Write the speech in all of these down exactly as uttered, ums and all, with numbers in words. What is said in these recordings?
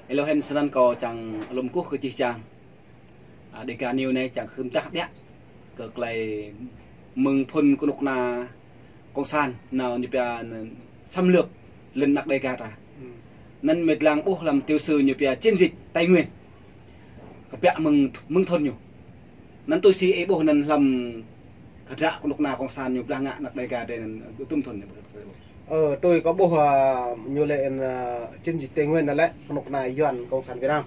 Ơ, lŏ hên snăn kâo čang lŏm kơkuh kơ čih čang. A, Dega News anai čang hưm čah ƀiă kơ tơlơi mơ̆ng phŭn kơnuk kơna Cộng sản nao ñu pia anăn xâm lược lŏn anăk Dega ta. Anăn mĕt lăng ƀuh hlăm tiểu sử ñu pia chiến dịch Tây Nguyên. Kơ ƀiă mơ̆ng, mơ̆ng thŭn ñu. Anăn tui si ih ƀuh anăn hlăm kơdră kơnuk kơna Cộng sản ñu blah ngă anăk Dega ta anăn tŭm thŭn ñu. Ơ, tui kâo ƀuh, a, ñu lĕ, a, chiến dịch Tây Nguyên anăn lĕ kơnuk kơna Yuăn Cộng sản Việt Nam.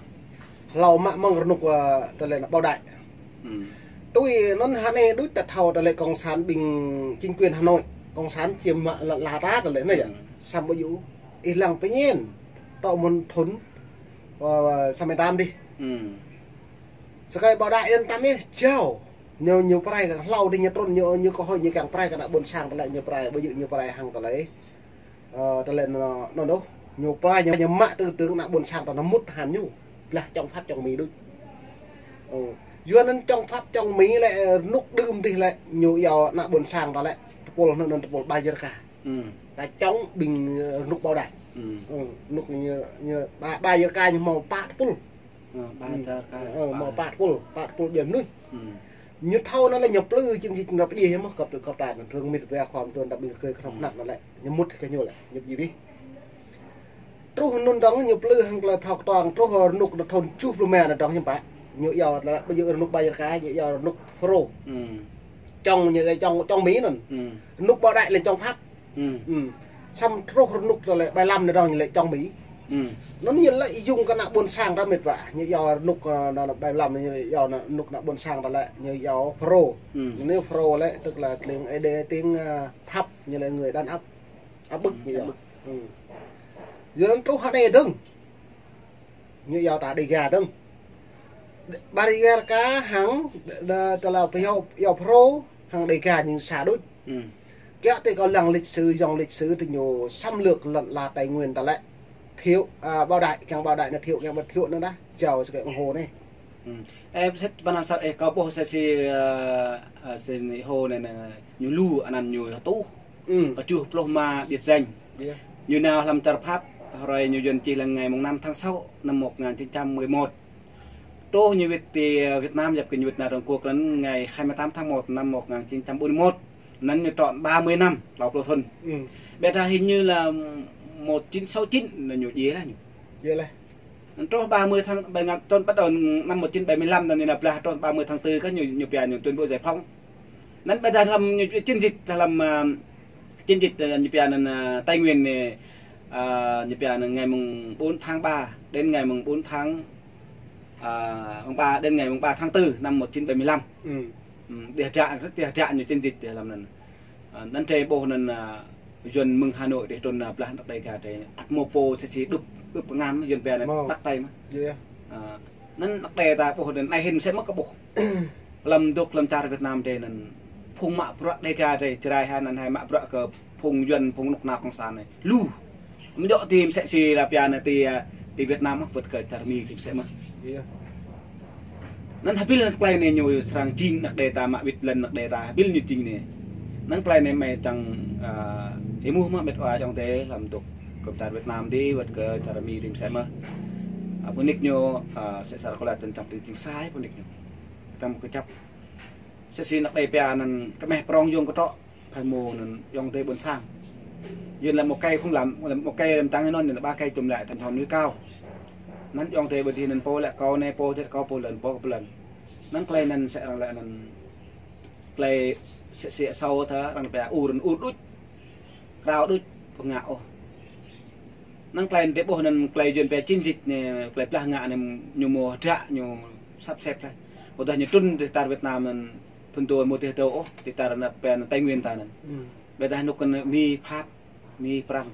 Hlâo mă mơ̆ng rơnŭk, a, tơlơi anăk Bảo Đại. Tui anŭn hơnai đuč ta thâo tơlơi Cộng sản ƀing chính quyền Hà Nội, Cộng sản čiêm mă lŏn ala ta tơlơi anai yơh. Samơ̆ ƀu djơ̆ ih lăng pơñen. Tŏ mơ̆n thŭn, a, samơ̆ tam dih. Sơkai Bảo Đại anăn tam ih jao. Ñu, ñu prai kơ hlâo dih ñu trŭn, ñu, ñu kơ hơi ñu kiăng prai kơ ană ƀôn sang tơlơi ñu prai, ƀu djơ̆ ñu prai hăng tơlơi. Ơ, tơlơi anŭn, anŭn đôč. Ñu prai ñu, ñu mă tư tưởng ană ƀôn sang ta anŭn mŭt hăng ñu. Blah chống Pháp chống Mỹ đôč. Ơ, yua anŭn chống Pháp chống Mỹ lĕ, ơ, rơnŭk đưm dih lĕ, ñu iâu ană ƀôn sang ta lĕ, tơpul anŭn, anŭn tơpul Bajarka. Ta chống ƀing, ơ, rơnŭk Bảo Đại. Ơ, rơnŭk ñu, ñu, Ba-, Bajarka ñu hmâo pă tơpul. Ơ, Bajarka. Ơ, hmâo pă tơpul, pă tơpul jơm nuih. Ñu thâo anŭn lĕ ñu plư chiến dịch anŭn pơjing mơ̆ kơp, kơp ta anŭn trương mit wea khom tuan ta ƀing kơ kơnơ̆ng hnăt anŭn lĕ. Ñu mŭt kơ ñu lĕ, ñu pơjing bih. Truh anŭn dơ̆ng ñu plư hăng tơlơi phao kơtuang truh rơnŭk anŭn thŭn tơjuh pluh rơma anŭn dơ̆ng hiư̆m pă. Ñu iâu lĕ ƀu djơ̆ rơnŭk Bajarka, ñu iâu rơnŭk FULRO. Chống ñu lĕ chống, chống Mỹ anŭn. Rơnŭk Bảo Đại lĕ chống Pháp. Samơ̆ truh rơnŭk tơlơi bảy lăm anŭn dơ̆ng ñu lĕ chống Mỹ. Anŭn ñu lĕ yŭng kơ ană ƀôn sang ta mĕt wa. Ñu iâu rơnŭk, ơ, anŭn bảy lăm ñu lĕ iâu anŭn rơnŭk ană ƀôn sang ta lĕ ñu iâu FULRO. Anŭn FULRO lĕ tức là tiếng, ơ, đe-, tiếng, ơ, Pháp ñu lĕ người đàn áp, áp bức ñu iâu. Yua anŭn truh hơnai dơ̆ng. Ñu iâu ta Dega dơ̆ng. Bajarka hăng, đa, tơlơi pơhiăp, iâu FULRO hăng Dega ñu sa đôč. Kiăng tui kâo lăng lịch sử, dòng lịch sử tơ ñu xâm lược lŏn ala Tây Nguyên ta lĕ. Thiệu, a, Bảo Đại, kiăng Bảo Đại anŭn Thiệu, kiăng Bảo Thiệu anŭn đah, jao sơkai ủng hộ anai. Ơ, sĭt pơnam sa, ơ, kâo ƀuh sa si, ơ, ơ, si anai hô anai, anai, ñu lu anăn ñu tuh. Tơjuh pluh rơma biệt danh. Ñu nao hlăm čar Pháp, hrơi ñu Yuăn čih lăng ngày mùng năm tháng sáu năm một ngàn chín trăm mười một. Truh ñu wĭt ti, ơ, Việt Nam, djăp kơ ñu wĭt nao Trung Quốc anŭn ngày hai mươi tám tháng một năm một ngàn chín trăm bốn mươi mốt. Anŭn ñu trọn ba mươi năm, klâo pluh thŭn. Ƀiădah hình như là một chín sáu chín anŭn ñu djiê laih ñu. Djiê laih. Truh ba mươi tháng, bảy, trọn bắt đầu năm một chín bảy mươi lăm anŭn ñu nao blah, truh ba mươi tháng tư kơ ñu, ñu pia ñu tuyên bố giải phóng. Anŭn ƀiădah hlăm ñu chiến dịch, hlăm, ơ, chiến dịch, ơ, ñu pia anŭn, ơ, Tây Nguyên anai, ơ, ñu pia anŭn ngày mùng bốn tháng ba đến ngày mùng bốn tháng, ơ, mùng ba đến ngày mùng ba tháng tư năm một chín bảy mươi lăm. Dêh dra, rất dêh dra ñu chiến dịch dêh hlăm anŭn. Ơ, anŭn drei ƀuh anŭn, ơ, Yuăn mơ̆ng Hà Nội dêh trŭn, ơ, blah anăk Dega drei. Ăt hmâo pô sa si đŭp, đŭp pơngan mơ̆ Yuăn pia anŭn bắt tay mơ̆. Ơ, anŭn anăk Dega ta ƀuh anŭn anai hĭn mơsĕ mơ̆ kơ ƀuh. Hlăm dŏ hlăm čar Việt Nam drei anŭn phung mă bruă Dega drei, Jrai hă anŭn hă mă bruă kơ phung Yuăn, phung kơnuk kơna Cộng sản anai. Lu. Mơ̆ djơ̆ ti mơsĕ si la pia anai ti, ơ, ti Việt Nam mơ̆, wơ̆t kơ čar Mi ti mơsĕ mơ̆. Anŭn hơbĭl anŭn tơlơi anai ñu srăng jing anăk Dega ta mă wĭt lŏn anăk Dega ta, hơbĭl ñu jing anai. Anŭn tơlơi anai mơi čang, ơ, ih hmư̆ mơ̆ mĕt wa ayŏng adơi hlăm dŏ kơ čar Việt Nam dih, wơ̆t kơ čar Mi dih mơsĕ mơ̆. Ơ, pơnik ñu, ơ, sĕ sar kơlăt čang čang pơnik jing sai pơnik ñu. Čang kơjăp. Sĕ si anăk Dega pia anŭn kơmeh prong yŏng kơtrŏ. Phai mơ̆ anŭn yŏng adơi ƀôn sang. Yuăn lĕ một cây không làm, một cây làm tăng nên nó là ba cây chùm lại thành hòn núi cao. Anŭn yŏng adơi ƀôn sang anŭn pô lĕ kâo anai pô, tet kâo pô lŏn, pô kơ pô lŏn. Anŭn tơlơi anŭn sĕ arăng lĕ anŭn tơlơi sĕ sĕ asâo ta arăng pia ur, ur đôč. Krao đôč, pơngă ôh. Anŭn tơlơi anŭn drei ƀuh anŭn tơlơi Yuăn pia chiến dịch anai, tơlơi blah ngă anai ñu hmâo hơdră ñu sắp xếp laih. Ƀôdah ñu trŭn ti čar Việt Nam anŭn phŭn dô mơ̆ dêh dô ôh, ti čar anăk pia anŭn Tây Nguyên ta anŭn. Ƀiădah anŭn kơ Mi Pháp, Mi Prăng.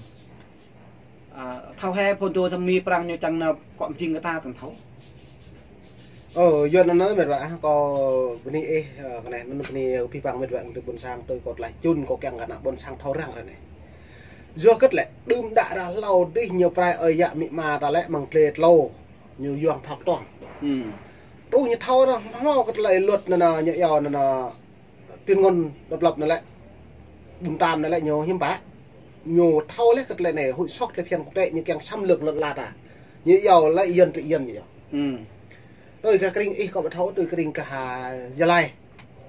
Ơ, thâo hĕ phŭn dô tơm Mi Prăng ñu čang nao kŏ mơjing kơ ta tơng thâo. Ơ, Yuăn anŭn mĕt wa, kâo bơni ih, ơ, kơ anai, anŭn bơni abih bang mĕt wa adơi ƀôn sang, tui kâo tơlơi čun, kâo kiăng kơ ană ƀôn sang thâo răng ră anai. Yua hơget lĕ, đưm đă ră hlâo dih ñu prai ơi yă amĭ ama ta lĕ mơ̆ng tlê tlô, ñu yuang phao kơtuang. Truh ñu thâo ră hmâo kơ tơlơi luật anŭn, anŭn, ñu iâu anŭn, anŭn, tuyên ngôn độc lập anŭn lĕ, ƀun tam anŭn lĕ ñu hiư̆m pă. Ñu thâo laih kơ tơlơi anai, hội soh tơlơi phiăn quốc tế ñu kiăng xâm lược lŏn ala ta. Ñu yua lĕ Yuan tơ Yuan ñu yua. Hmm. Tui kơ kring ih kơ ƀu thâo, tui kring kơ ha Gia Lai,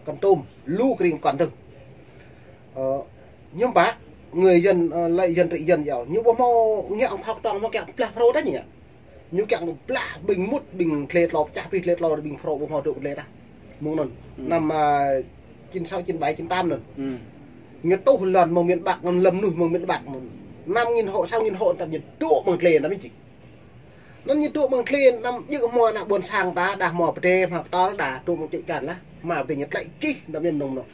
Kon Tum, lu kring Kon Tum. Ơ, ñu ƀă, người Yuan, ơ, lĕ Yuan tơ Yuan yua. Ñu ƀu hmâo ngă ong phao tong, hmâo kiăng blah phrâo tah ñu ngă. Ñu kiăng blah ƀing mŭt, ƀing tlê tlâo, pơčah pih tlê tlâo, ƀing phrâo ƀu hmâo dŏ tlê tah. Mơ̆ng anŭn. Hmm. Năm, ơ, chín sáu, chín bảy, chín tám anŭn. Hmm. Ñu tuh lŏn mơ̆ng miền Bắc anŭn, lŏn mơnuih mơ̆ng miền Bắc anŭn. Năm nghìn hộ, sáu nghìn hộ, tăm ñu dŏ ƀơi tlê anŭn mơ̆n či. Anŭn ñu dŏ ƀơi tlê, năm djơ̆ hmâo ană ƀôn sang ta, đa hmâo pơdai, hmâo pơtâo, đa dŏ ƀơi čư̆ čan lah. Hmâo pơdai ñu tlĕ čih, năm ñu nung nung.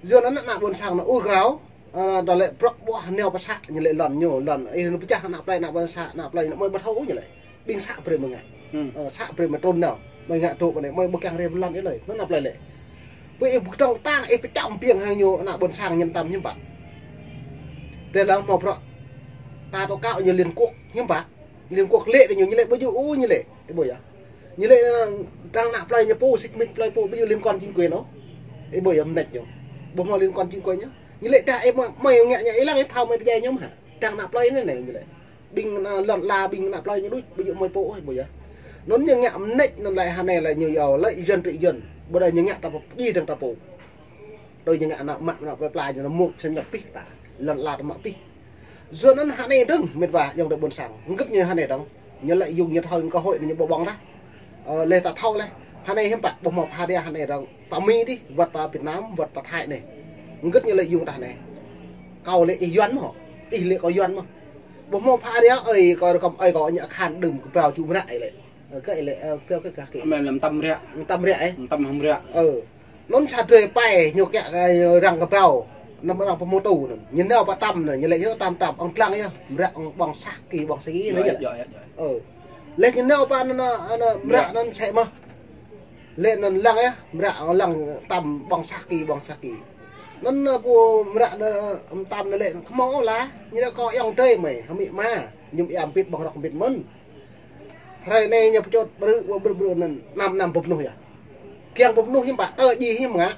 Yua anŭn ană ƀôn sang anŭn ur krao, ơ, đa lĕ prŏk ƀuah nao pơ să, ñu lĕ lŏn ñu, lŏn, ih, ñu pơčah ană plơi, ană ƀôn sang, ană plơi, ană mơi ƀu thâo ñu lĕ. Ƀing să brơi mơi ngă. Hmm. Ơ, să brơi mơi trŭn nao. Mơi ngă dŏ pơ anai, mơi ƀu kiăng rem lŏn ih lơi. Anŭn ană plơi lĕ. Ƀơi ih ƀu tong tang, ih pơčăm piêng hăng ñu, ană ƀôn sang ñu tăm hiư̆m pă. Tơdah hmâo prŏk. Ta tŏ kâo ñu Liên Quốc, hiư̆m pă. Liên Quốc lĕ tơ ñu, ñu lĕ ƀu djơ̆ ôh ñu lĕ. Ih ƀuh yơh. Ñu lĕ, ơ, tang ană plơi ñu pô, sĭt mĭt plơi pô, ƀu djơ̆ liên quan chính quyền ôh. Ih ƀuh yơh, mơneč ñu. Ƀu hmâo liên quan chính quyền ñu. Ñu lĕ tah ih mơi, mơi ngă ñu, ih lăng ih phao mơi pơdjai ñu mơ̆ hă. Tang ană plơi anai anai ñu lĕ. Ƀing ană lŏn la, ƀing ană plơi ñu đôč, ƀu djơ̆ mơi pô ôh, ih ƀuh yơh. Anŭn ñu ngă mơneč anŭn lĕ hơnai lĕ ñu yua lĕ Yuan tơ Yuan. Ƀu đa ñu ngă ta pơdjai dơ̆ng ta pô. Tui ñu ngă ană mă ană plơi pla ñu anŭn mŭk sơñăp pih ta. Lŏn la ta mă pih. Yua anŭn hơnai dơ̆ng, mĕt wa, ayŏng adơi ƀôn sang. Hơgĕt ñu hơnai dơ̆ng. Ñu lĕ yua ñu thâo ñu kơ hơi ñu ƀu ƀơ̆ng tah. Ơ, lĕ ta thâo lĕ. Hơnai hiư̆m pă, ƀu hmâo pha đia hơnai dơ̆ng. Pơ Mi dih, wơ̆t pơ Việt Nam, wơ̆t pơ Thái anai. Hơgĕt ñu lĕ yua tah anai. Kâo lĕ ih Yuan mơ̆. Ih lĕ kâo Yuan mơ̆. Ƀu hmâo pha đia, ơi, kâo rơkăm, ơi, kâo ñu akhan đưm kơ bao ču mră ih lĕ. Ơ, kơ ih lĕ, ơ, kơ kơ kơ kơ. Mơ̆n lăm tam mră. Tam mră, ơ. Tam mră. Ơ. Anŭn sa drơi pai ñu kiăng kơ arăng kơ bao. Năm arăng pơmôtô anŭn. Ñu nao pơ tam anŭn, ñu lĕ yơh tam tam, ong tlang yơh. Mră ong ƀơ̆ng sa ki, ƀơ̆ng sa ki anŭn yơh. Yơh, yơh, yơh. Ơ. Lĕ ñu nao pơ anŭn, anŭn, anŭn mră anŭn sĕ mơ̆. Lĕ anŭn lăng yơh, mră ong lăng tam ƀơ̆ng sa ki, ƀơ̆ng sa ki. Anŭn, ơ, pô mră anŭn, ơ, tam anŭn lĕ, kơ hmâo ôh lah. Ñu lĕ kâo ayŏng adơi mơi, hơmĭ mă. Ñu ia ƀĭt ƀơ̆ng rŏk ƀĭt mơ̆n. Hrơi anai ñu pơčut brư̆, brư̆, brư̆ anŭn, năm năm pơpơnuh yơh. Kiăng pơpơnuh hiư̆m pă, tơ djai hiư̆m ngă.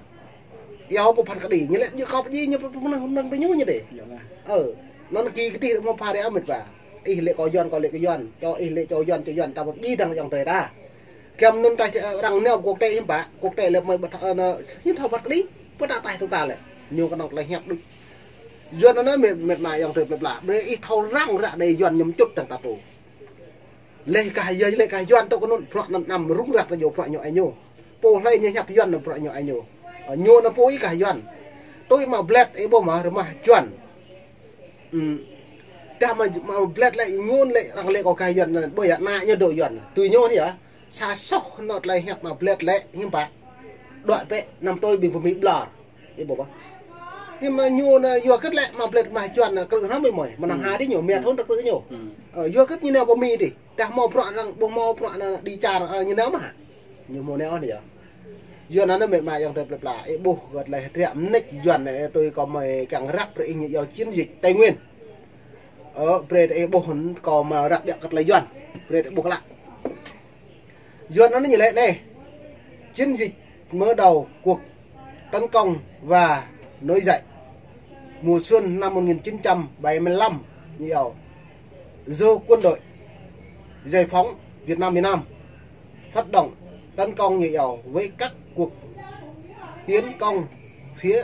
Yua pơphan kơđi, ñu lĕ djơ̆ kâo pơdjai ñu pơpơnuh năng tơ ñu ñu đe. Yơh lah. Ơ, anŭn ki kơdih mơ̆ pha đia mĕt wa. Ih lĕ kâo Yuan, kâo lĕ kơ Yuan. Čô ih lĕ čô Yuan, čô Yuan, ta pơdjai dơ̆ng ayŏng adơi ta. Kiăng anŭn ta, ơ, arăng nao quốc tế hiư̆m pă, quốc tế lĕ mơi ƀu thâo, ơ, anŭn, hiư̆m thâo phat kơđi, pơtă taih tơ̆ng ta lĕ. Ñu kơnơ̆ng tơlơi hiăp đôč. Yuan anŭn mĕt, mĕt wa ayŏng adơi plơi pla. Brơi ih thâo răng ră anai Yuan ñu pơčut dơ̆ng ta pô. Lĕ kah yơh, lĕ kah Yuan tŏ kơ anŭn, prŏk anŭn năm rŭng răng kơ ñu prŏk ñu ai ñu. Pô hlơi ñu hiăp Yuan anŭn prŏk ñu ai ñu. Ơ, ñu anŭn pô ih kah Yuan. Tui mă blĕt ih ƀuh mă rơmah Yuan. Hmm. Tah mă, mă blĕt lĕ ñu lĕ arăng lĕ kơ kah Yuan anŭn, ƀơi ană ñu dŏ Yuan. Tui ñu anŭn yơh. Sa soh anŭn tơlơi hiăp mă blĕt lĕ, hiư̆m pă. Đuaĭ pĕ, năm tui ƀing pơmĭn ƀlŏr. Ih ƀuh ƀă. Hiư̆m mă ñu anŭn yua hơgĕt lĕ mă blĕt mă Yuan anŭn krư̆ hrŏm ih mơi. Mơnam ha dih ñu, mĕt thŭn ta krư̆ ñu. Hmm. Ơ, yua hơgĕt ñu nao pơ Mi dih. Tah hmâo prŏk anŭn, ƀu hmâo prŏk anŭn đi čar, ơ, ñu nao mơ̆ hă. Ñu hmâo nao anŭn yơh. Yuan anŭn mĕt wa ayŏng adơi plơi pla. Ih ƀuh kơ tơlơi hơdră mơneč Yuan anai tui kâo mơi kiăng răk brơi ih ñu yua chiến dịch Tây Nguyên. Ơ, brơi ih ƀuh kâo mă răk biă kơ tơlơi Yuan. Brơi ih ƀuh klă. Yuan anŭn ñu lĕ anai. Chiến dịch mở đầu cuộc tấn công và nổi dậy mùa xuân năm một nghìn chín trăm bảy mươi lăm, ñu yua, do quân đội giải phóng Việt Nam miền Nam phát động tấn công, ñu yua, với các cuộc tiến công phía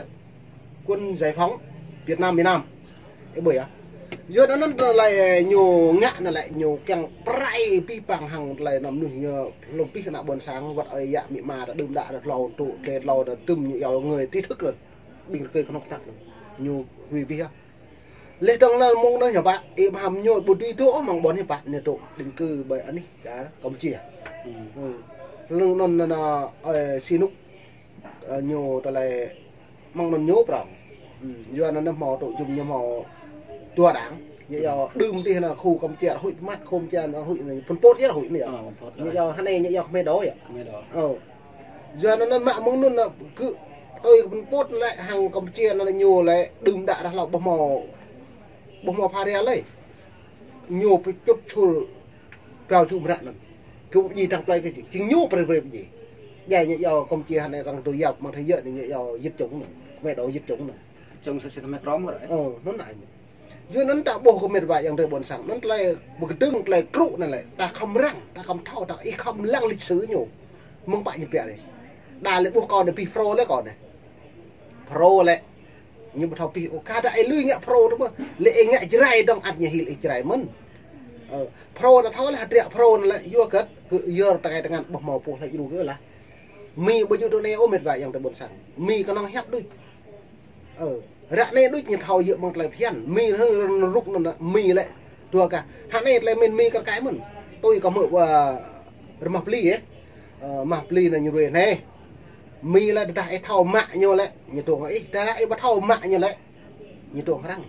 quân giải phóng Việt Nam miền Nam. Ih ƀuh yơh. Yua anŭn tơlơi ñu ngă anŭn lĕ ñu kiăng pơrai pih pang hăng tơlơi anăm mơnuih ñu hlŏm pih ană ƀôn sang wơ̆t ơi yă amĭ ama ta đưm đă ta tlâo tŭ tlê tlâo ta tŭm ñu yua người trí thức anŭn. Ƀing rơkơi kơnuk kơna anŭn. Ñu huĭ pih yơh. Lĕ dơ̆ng anŭn mơ̆ng anŭn hiư̆m pă, ih ƀuh hăm ñu ƀu dưi dŏ mơ̆ng ƀôn hiư̆m pă, ñu dŏ định cư ƀơi anih čar Campuchia. Hmm. Hmm. Lơ̆m anŭn anŭn, ơ, Sihanouk, ơ, ñu tơlơi mơ̆ng anŭn ñu prŏng. Hmm, yua anŭn ñu hmâo tŭ jum ñu hmâo dua đảng. Ñu yua đưm tih anŭn khu Campuchia huĭ mă, khu Campuchia anŭn huĭ anŭn, Pol Pot yơh huĭ anŭn yơh. Ơ, Pol Pot. Ñu yua hơnai ñu yua Khmer Đỏ yơh. Khmer Đỏ. Ơ. Yua anŭn anŭn mă mơ̆ng anŭn anŭn kơ tui Pol Pot lĕ hăng Campuchia anŭn ñu lĕ đưm đă ră hlâo ƀu hmâo, ƀu hmâo pha ria lơi. Ñu pơčut čur Prao ču mră anŭn. Kơ pơdjai dơ̆ng plơi kơ jing. Jing ñu brơi brơi pơdjai. Djai ñu yua Campuchia hơnai arăng dŏ yap mơ̆ng thai yơh anai ñu yua diệt chủng anŭn. Khmer Đỏ diệt chủng anŭn. Chủng sa sĭt Khmer Krôm kơ ră. Ơ, anŭn anai. Yua anŭn ta ƀuh kơ mĕt wa ayŏng adơi ƀôn sang. Anŭn tơlơi pơkơdơ̆ng, tơlơi krŭ anŭn lĕ. Ta khŏm răng, ta khŏm thâo, ta ih khŏm lăng lịch sử ñu. Mơ̆ng pă ñu pĕk anai. Đa lĕ ƀuh kâo anai pih Phrô lĕ kâo anai. Phrô lĕ. Ñu ƀu thâo pih ôh. Kơ ta ih lui ngă Phrô tơ mơ̆. Lĕ ih ngă Jrai dong ăt ñu hil ih Jrai mơ̆n. Ơ, Phrô anŭn thâo lĕ hơdră Phrô anŭn lĕ. Yua kơ, kơ yua ta kơ tơngan ƀuh hmâo pô hlơi djru kơ lah. Mi ƀu djơ̆ tui anai ôh mĕt wa ayŏng adơi ƀôn sang. Mi kơnơ̆ng hiăp đôč. Ơ, ră anai đôč ñu thâo yơh mơ̆ng tơlơi phiăn. Mi hơ rŭk anŭn, mi lĕ. Dua kah. Hă anai tơlơi mĭn mi kar kaĭ mơ̆n. Tui kâo hmư̆, ơ, rơmah bli yơh. Ơ, mah bli anai ñu ruai anai. Mi lĕ tơdah ih thâo mă ñu lĕ. Ñu tŏng ih. Tơdah ih ƀu thâo mă ñu lĕ. Ñu tŏng arăng.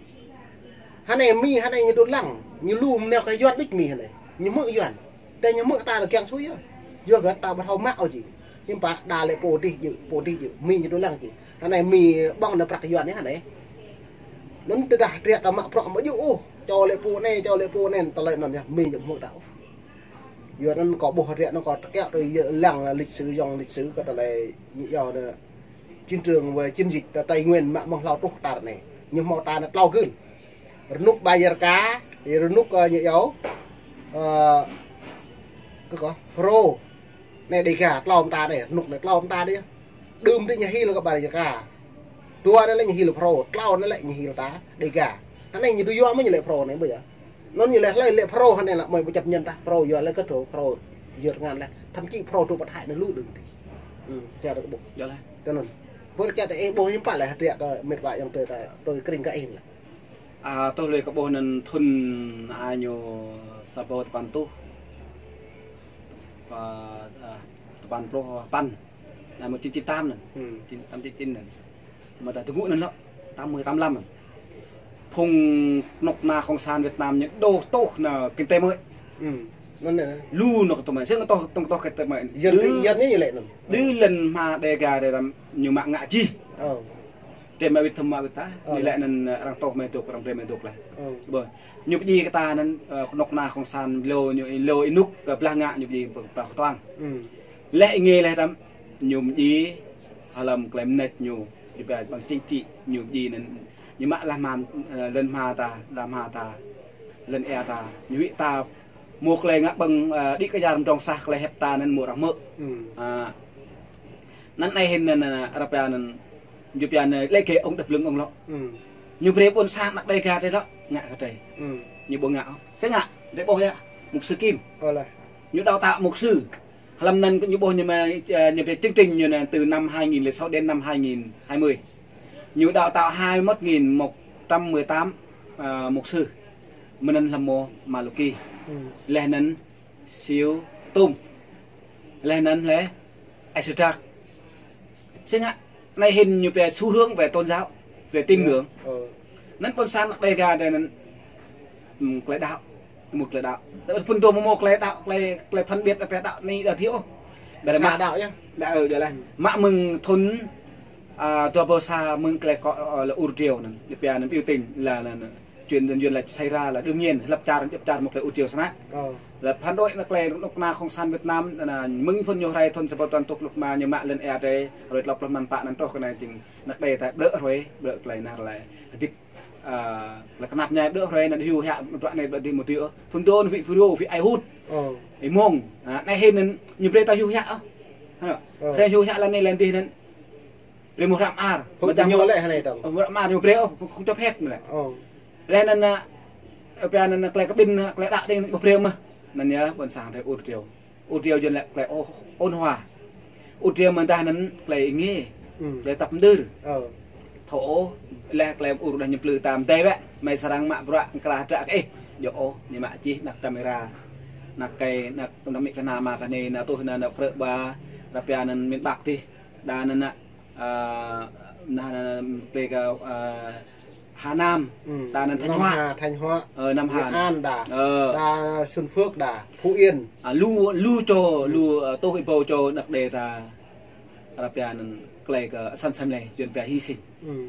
Hă anai mi, hă anai ñu tŏng lăng. Ñu lu mơneo kơ Yuan đôč mi hă anai. Ñu hmư̆ Yuan. Tơdah ñu hmư̆ ta lĕ kiăng sui yơh. Yua kơ ta ƀu thâo mă ôh či. Hiư̆m pă đa lĕ pô dih djơ̆, pô dih djơ̆. Mi ñu tŏng lăng či. Hă anai mi ƀơ̆ng anai prăk Yuan anai hă anai. Anŭn tơdah hơdră ta mă prăk ƀu djơ̆ ôh. Čô lĕ pô anai, čô lĕ pô anai, tơlơi anŭn yơh. Mi ñu hmư̆ ta ôh. Yua anŭn kâo ƀuh hơdră anŭn kâo tơkĕ tui yơh lăng lịch sử, dong lịch sử kơ tơlơi ñu yua anŭn. Chiến trường và chiến dịch ta Tây Nguyên mă mơ̆ng hlâo truh tar anai. Ñu hmâo ta anai tlâo gưl. Rơnŭk Bajarka, rơnŭk, ơ, ñu yua. Ơ, kơ kâo, Phrô. Anai Đêga, tlâo mơta anai, rơnŭk anai, tlâo mơta anai. Đưm tơ ñu hil kơ Bajarka. Dua anai lĕ ñu hil Phrô, tlâo anai lĕ ñu hil ta, Đêga. Hă anai ñu tui yua mơ̆ ñu lĕ Phrô anai ƀu yơh. Anŭn ñu lĕ hlơi lĕ Phrô hă anai lĕ mơi ƀu chấp nhận tah, Phrô yua lĕ kơ thâo, Phrô yơr tơngan lĕ. Thậm chí Phrô tŭ pơthai anai lu đưm tơ. Ư, čar kơ ƀuh. Yơh lah. Tơ anŭn. Ƀu kơ ta ih ƀuh hiư̆m pă lĕ hơdră kơ mĕt wa ayŏng adơi ta, tui krĭng kơ ih lĕ. A, tơl lui kâo ƀuh anŭn thŭn a ñu sa rơbâo tơpăn rơtuh. Pă, a, tơpăn pluh păn. Anai một chín chín tám anŭn. Ư. Chín tám chín chín anŭn. Mơ̆ ta tơgŭ anŭn lŏ. Tám mươi, tám lăm anŭn. Phung kơnuk kơna Cộng sản Việt Nam ñu dŏ tŏh anŭn kinh tế mới. Ư. Anŭn anai. Lu anŭn kơ tơmai. Sĭt kơ tŏh, tŏh, tŏh kinh tế mới. Yua anŭn, yua anŭn ñu lĕ anŭn. Đưm lŏn hma Đêga đe tam ñu mă ngă jih. Ơ. Drơi mă wĭt thŭn mă wĭt ta, ơ, ñu lĕ anŭn, ơ, arăng tŏh mă dŏ, arăng drơi mă dŏ lah. Ơ. Ƀơi. Ñu pơdjai kơ ta anŭn, ơ, kơnuk kơna Cộng sản lu ñu, lu ih nuk, kơ blah ngă ñu pơdjai pơ-, pơkơtuang. Ư. Lĕ ih ngă lĕ tam, ñu pơdjai, hlăm klem net ñu, ñu pơdjai bằng chính trị, ñu pơdjai anŭn, ñu mă lah hma, ơ, lŏn hma ta, lah hma ta, lŏn ia ta, ñu wĭ ta, mơ̆ klei ngă ƀơ̆ng, ơ, đĭ kơ yar mdrŏng sah klei hiăp ta anŭn mơ̆ arăng hmư̆. Ư. A, anŭn anai hĭn anŭn, anŭn, ră pia anŭn, ñu pia anŭn, lĕ kơ ông đăp lưng ông lŏ. Ư. Ñu brơi ƀôn sang anăk Đêga drơi lŏ, ngă kơ drơi. Ư. Ñu ƀu ngă ôh. Sĭt ngă, drơi ƀuh yơh, mục sư Kim. Ơ lah. Ñu đào tạo mục sư. Hlăm anŭn ñu ƀuh ñu mă, ơ, ñu brơi chương trình ñu anŭn từ năm hai nghìn lẻ sáu đến năm hai nghìn hai mươi. Ñu đào tạo hai mươi mốt nghìn một trăm mười tám, ơ, mục sư. Mơ̆ng anŭn hlăm mơ̆ Malaki. Ư. Laih anŭn Siu Tum. Laih anŭn lĕ Êsêdrak. Sĭt ngă, anai hĭn ñu pia xu hướng về tôn giáo, về tín ngưỡng. Ơ. Anŭn ƀôn sang anăk Đêga drơi anŭn, ưm, klei đăo, mơ̆ klei đăo. Tơdah phŭn dŏ mơ̆ mơ̆ klei đăo, klei, klei phân biệt, pia đăo anai đăo thiu ôh. Ƀơi sa mă đăo yơh. Đăo, ơ, đăo lah. Mă mơ̆ng thŭn, a, dua rơbâo sa mơ̆ng klei kơ, ơ, lĕ Ur Triều anŭn. Ñu pia anŭn biểu tình là, là, là Chuyện dân Duyên là xảy ra là đương nhiên, lăp čar, lăp čar mơ̆ klei Ur Triều snăk. Ơ. Lăp phản đối anŭn klei kơnuk kơna Cộng sản Việt Nam, anŭn mơ̆ng phŭn ñu hrơi thŭn sa rơbâo tơpăn rơtuh pluh rơma ñu mă lŏn ia drơi, hrơi klâo pluh rơma pă anŭn truh kơ anai jing anăk Đêga ta ƀrơ̆ hrơi, ƀrơ̆ klei anŭn lĕ. Hơdip, a, lĕ kơnăp ñai ƀrơ̆ hrơi anŭn hyu hia, ƀrơ̆ anai ƀrơ̆ dih mơ̆ dih ôh. Thŭn dŏ anŭn wĭ Phrô, wĭ Ai Hut. Ơ. Ih mơ̆ng, a, anai hĭn anŭn ñu brơi ta hyu hia ôh. Hă? Ơ. Brơi hyu hia lŏn anai lŏn dih anŭn. Brơi mơ̆ hră mơar. Hơ̆k mơtam ñu hơ̆k lĕ hơnai tong. Hră mơar ñu brơi ôh, không cho phép mơ̆ lĕ. Ơ. Lĕ anŭn, ơ, pia anŭn klei kơ ƀing, klei đăo đing ƀu brơi mơ̆. Anŭn yơh, ƀôn sang drơi Ur Triều. Ur Triều Yuan lĕ klei ô-, ôn hòa. Ur Triều mơ̆n tah anŭn klei ing ngê. Ư. Klei tăp mơdưr. Ơ. Thâo ôh, lĕ klei Ur đah ñu plư tam tê wĕ. Mơi srăng mă bruă krah dră kơ ih. Djơ̆ ôh, ñu mă čih anăk Tamara. Anăk Kai, anăk, anăk Mi kơ anăk Ma kơ anai, anăk tuh, anăk, anăk Prơ̆ Ba. Ră pia anŭn miền Bắc tih. Đa anŭn anŭn, ơ, anŭn, anŭn, anŭn, plei kơ, ơ, Hà Nam, ư, ta anŭn Thanh Hóa. Nam Hà, Thanh Hóa. Ơ, Nam Hà. Nghệ An đa. Ơ. Đa Xuân Phước đa, Phú Yên. A, lu, lu čô, ư, lu, ơ, tuh ih ƀuh čô anăk Đêga ta. Ră pia anŭn klei kơ săn sem lei, Yuan pia hy sinh. Ư.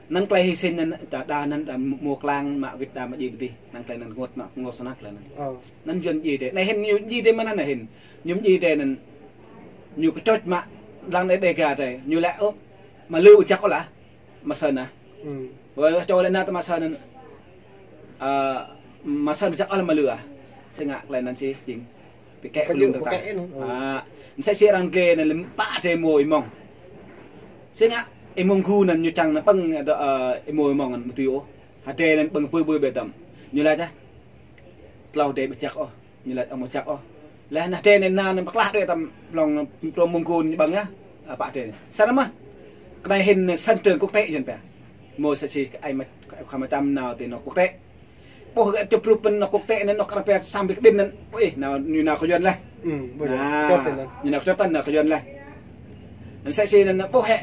Anŭn klei hy sinh anŭn, đa, đa anŭn, đa mơ̆ klang mă wĭt đa mă djai pơdih. Anŭn klei anŭn rơngot mă, rơngot snăk klei anŭn. Ơ. Anŭn Yuan djai drơi. Anai hĭn Yuan djai drơi mơ̆n anai hĭn. Ñu djai drơi anŭn. Ñu kơčoč mă lăng anai Đêga drơi. Ñu lĕ ôh. Mă lư ƀu jak ôh lah. Mă sơnă. Ư. Wơ̆ čô lĕ anŭn tơ mă sơnă. Ơ, mă săn čăk ăl mă lư ah. Sĭt ngă tơlơi anŭn sĭt jing. Pơkĕ pơlŭng tơtah. Pơkĕ anŭn. Ơ. Ă, mơsĕ sĭt arăng glĕ anŭn lĕ pă tơlơi mơ̆ ih mơ̆ng. Sĭt ngă ih mơ̆ng gru anŭn ñu čang anŭn pơ̆ng, ơ, ih mơ̆ ih mơ̆ng anŭn mơ̆ tui ôh. Hơdră anŭn pơ̆ng bui bui bĕ tăm. Ñu laĭ ah. Tlâo hơdră ƀu čăk ôh. Ñu laĭ ôh mơ̆ čăk ôh. Laih anŭn hơdră anŭn nao anŭn pơklah đuaĭ tăm hlŏng trôm mơ̆ng gru ñu ƀơ̆ng ah. Ă, pă hơdră anŭn. Săn mơ̆. Kơnai hĭn săn trường quốc tế Yuan pia. Mơ̆ sa si kơ ai mă, kơ ai mă tăm nao tơ anŏ quốc tế. Ƀuh gơ̆ čŏp rup anŏ quốc tế anŭn, anŏ kơ arăng pia sampai kơ ƀing anŭn. Ôi, nao, ñu nao kơ Yuan laih. Hm, ƀuh yơh. Nă, čŏt anŭn. Ñu nao kơ čŏt anŭn, nao kơ Yuan laih. Anŭn sa si anŭn ƀuh hĕ.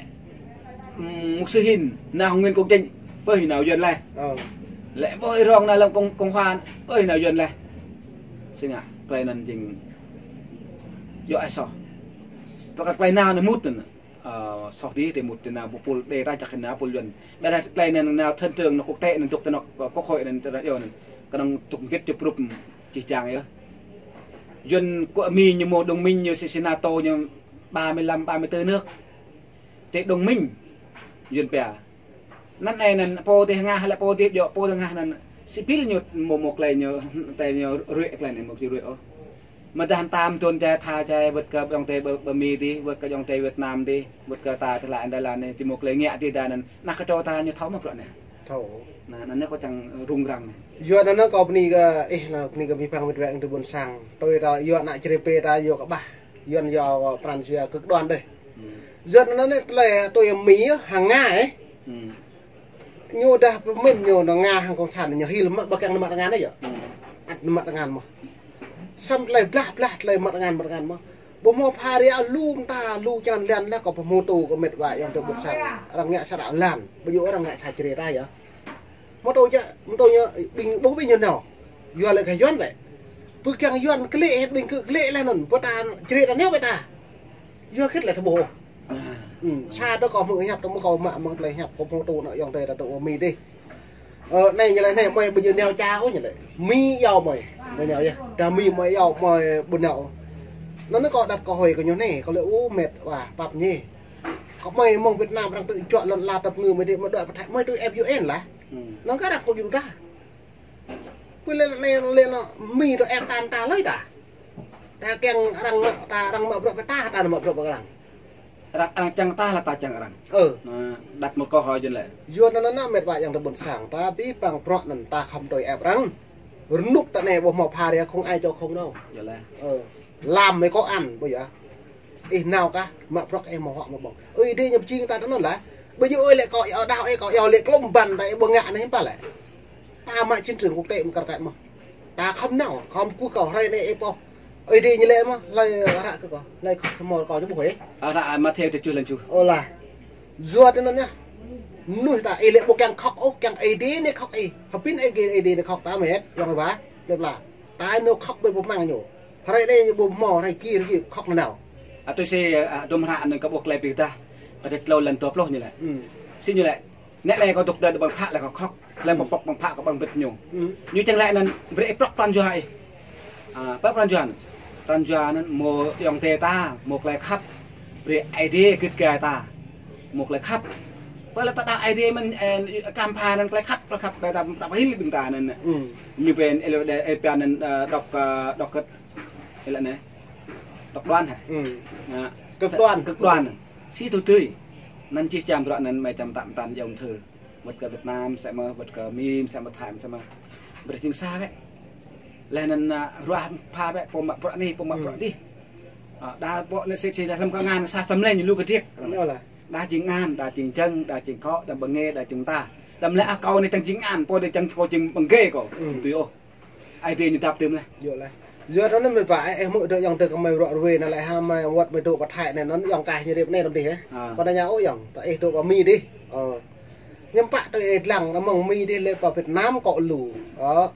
Hm, mục sư Hin, nao Nguyễn Công Chính, ƀuh ñu nao Yuan laih. Ơ. Lĕ ƀuh Y Rong nao lăm cộng, cộng hòa, ƀuh ñu nao Yuan laih. Sĭt ngă, tơlơi anŭn jing djơ̆ ai soh. Tơlơi, tơlơi nao anŭn mŭt anŭn. Ơ, soh dih, tơlơi mŭt tơlơi nao pơpul đe ta čăk hĭn nao pul Yuan. Ƀiădah tơlơi anŭn nao sân trường anŏ quốc tế anŭn dŏ tơ anŏ, ơ, quốc hội anŭn tơ anŏ yơh anŭn. Kơnơ̆ng tŭk hơbĭt čŏp rup čih čang yơh. Yuan kơ Mi ñu mơ̆ đồng minh ñu si, si NATO ñu ba mươi lăm, ba mươi tư nước. Tơ đồng minh Yuan pia. Anŭn ai anŭn pô tơ hơngah lĕ pô tơ djơ̆ pô tơ hơngah anŭn. Sipil ñu mơ̆ mơ̆ tơlơi ñu, tơlơi ñu ruai tơlơi anŭn mơ̆ či ruai ôh. Mơ̆ dah tam thun čai tha čai wơ̆t kơ ayŏng adơi ƀơ, ƀơ Mi dih, wơ̆t kơ ayŏng adơi Việt Nam dih, wơ̆t kơ ta tơlơi anŭn tơlơi anŭn, či mơ̆ tơlơi ngă dih dah anŭn. Nah kơ čô ta ñu thâo mơ̆ bruă anŭn. Thâo. Nah, anŭn ñu kơ čang rŭng răng anŭn. Yua anŭn kâo bơni kơ, ih, anŭn bơni kơ Mi păng wơ̆t wơ̆t tơ ƀôn sang. Tui ta yua ană čri pê ta yua kơ ƀah. Yuan yua pran jua cực đoan dih. Hm. Yua anŭn tơlơi tui Mi hăng Nga ih. Hm. Ñu dah pơmĭn ñu nao Nga hăng cộng sản ñu hil mă ƀu kiăng nao mă tơngan yơh. Hm. Ăt nao mă tơngan mơ̆. Săm tơlơi blah blah tơlơi mă tơngan mă tơngan mơ̆. Ƀu hmâo pha ria lu mơta lu črăn lan lah kâo pơhmutu kơ met wa ayŏng adơi ƀôn sang. Arăng ngă sa đak lan, ƀu djơ̆ arăng ngă sa čri ta yơh. Mơ̆ tui čă, mơ̆ tui ñu ƀing ƀuh ƀing ñu nao. Yua lĕ kơ Yuan lĕ. Ƀu kiăng Yuan glĕ hĕt ƀing kơ glĕ laih anŭn, ƀu ta čri ta nao ƀu ta. Yua khĭt lĕ tơƀuh. Nah. Hm, sa tơ kâo hmư̆ hiăp tơ mơ̆ kâo mă mơ̆ng tơlơi hiăp kâo hmutu anŭn ayŏng adơi ta tơ Mi dih. Ơ, anai ñu laĭ anai, mơi ƀu djơ̆ nao ča ôh ñu laĭ. Mi iâu mơi, mơi nao yơh. Dah Mi mơi iâu mơi ƀu nao ôh. Anŭn kâo đăt kâo hơi kơ ñu anai, kâo laĭ ơ met wa pap ñe. Kâo mơi mơ̆ng Việt Nam arăng tŭ juă lŏn ala tăp ngư mơi dih mơi đuaĭ pơ Thái, mơi tŭ ĕp U N lah. Hm. Anŭn kơ arăng kâo jŭ tah. Pui lĕ anai lĕ anŭn Mi tŭ ĕp ta ta hlơi ta. Ta kiăng arăng mă, ta arăng mă bruă pơ ta, ta mă bruă pơ arăng. Arăng, arăng čang ta lah ta čang arăng. Ơ. Nah, đăt mơ̆ kâo hơi jơ̆n lĕ. Yua anŭn anŭn met wa ayŏng adơi ƀôn sang, ta ƀu păng bruă anŭn ta khŏm tui ĕp arăng. Rơnŭk ta anai ƀu hmâo pha ria không ai cho không đâu. Yơh lah. Ơ. Lam mơi kâo ăn, ƀu yơh. Ih nao kah, mă bruă ih mơ̆ huă mơ̆ ƀơ̆ng. Ơi adơi ñu pơjing ta tơ anŭn lah. Ƀu djơ̆ ơi lĕ kâo iâu đah ơi kâo iâu lĕ klŏm ƀăn ta ih ƀu ngă anai hiư̆m pă lĕ. Ta mă chiến trường quốc tế mơ̆ kar kaĭ mơ̆. Ta khŏm nao, khŏm kơ kâo hrơi anai ih pô. Ơi adơi ñu lĕ mơ̆, hlơi ră kơ kâo, hlơi khŏm hmâo kâo ñu ƀuh ih. Ơ, ră Matthêô tơjuh lăng tơjuh. Ơ lah. Yua tơ anŭn yơh. Mơnuih ta ih lĕ ƀu kiăng khŏk ôh, kiăng Ơi Adai anai khŏk ih. Hơbĭn ih kiăng Ơi Adai anai khŏk ta met, ayŏng adơi wa. Lĕ pla. Ta anŭn khŏk ƀu ƀu mơ̆ng ñu. Hrơi anai ñu ƀu hmâo, hrơi ki, hrơi ki khŏk nanao. Ơ, tui si, ơ, dôm hră anŭn kâo ƀuh tơlơi pơdah. Pơdah tlâo lăn dua pluh ñu lĕ. Hm. Si ñu lĕ. Nĕ lĕ kâo dŏ tơdơi ƀơ̆ng phă lĕ kâo khŏk. Lĕ pơpŏk ƀơ̆ng phă kâo ƀơ̆ng bĭt ñu. Hm. Ñu čang lĕ anŭn brơi ih prŏk pran jua ih. Ă, pơ pran jua anŭn. Pran jua anŭn mơ̆ ayŏng adơi ta, mơ̆ tơlơi khăp. Brơi Ơi Adai git gai ta. Mơ̆ tơlơi khăp. Pơ lĕ ta đaŏ Ơi Adai mơ̆n, ơ, kăm pha anŭn tơlơi khăp, tơlơi khăp ƀai ta, ta pơhil ƀing ta anŭn. Hm. Ñu pơ̆n, ơ, lĕ, ơ, pơ̆n anŭn, ơ, độc, ơ, độc, ơ, lĕ anai. Độc đoan hă? Hm. Ă. Cực đoan. Cực đoan. Si tui tui. Anŭn čih čăm bruă anŭn mơi čăm tăm tăn ayŏng adơi. Wơ̆t kơ Việt Nam mơsĕ mơ̆, wơ̆t kơ Mi mơsĕ mơ̆, Thái mơsĕ mơ̆. Brơi jing sa wơ̆t. Laih anŭn, ă, ruah pha wơ̆t, pô mă bruă anai, pô mă bruă dih. Hm. Ă, đa pô anai sĭt sĭt hlăm kơ ngăn sa săm lĕ ñu lu kơdriăk. Ñu lah. Đa jing ngăn, đa jing jơ̆ng, đa jing kŏ, đa bơngê, đa jing ta. Đăm lĕ ah kâo anai čang jing ngăn, pô anai čang kâo jing bơngê kâo. Hm. Tui ôh. Ơi Adai ñu dăp tơm lah. Yơh lah. Yua anŭn met wa, ơ, ơ, hmư̆ tơ ayŏng adơi kơ mơi ruă ruai anŭn lĕ ha mơi wơ̆t mơi dŏ pơ Thái anai anŭn ayŏng kah ñu rip anai anŭn dih, ơ. Ă. Kâo tơña ôh ayŏng, ta ih dŏ pơ Mi dih. Ơ. Hiư̆m pă tơ ih lăng anŭn mơ̆ng Mi dih lĕ pơ Việt Nam kŏ lu. Ơ.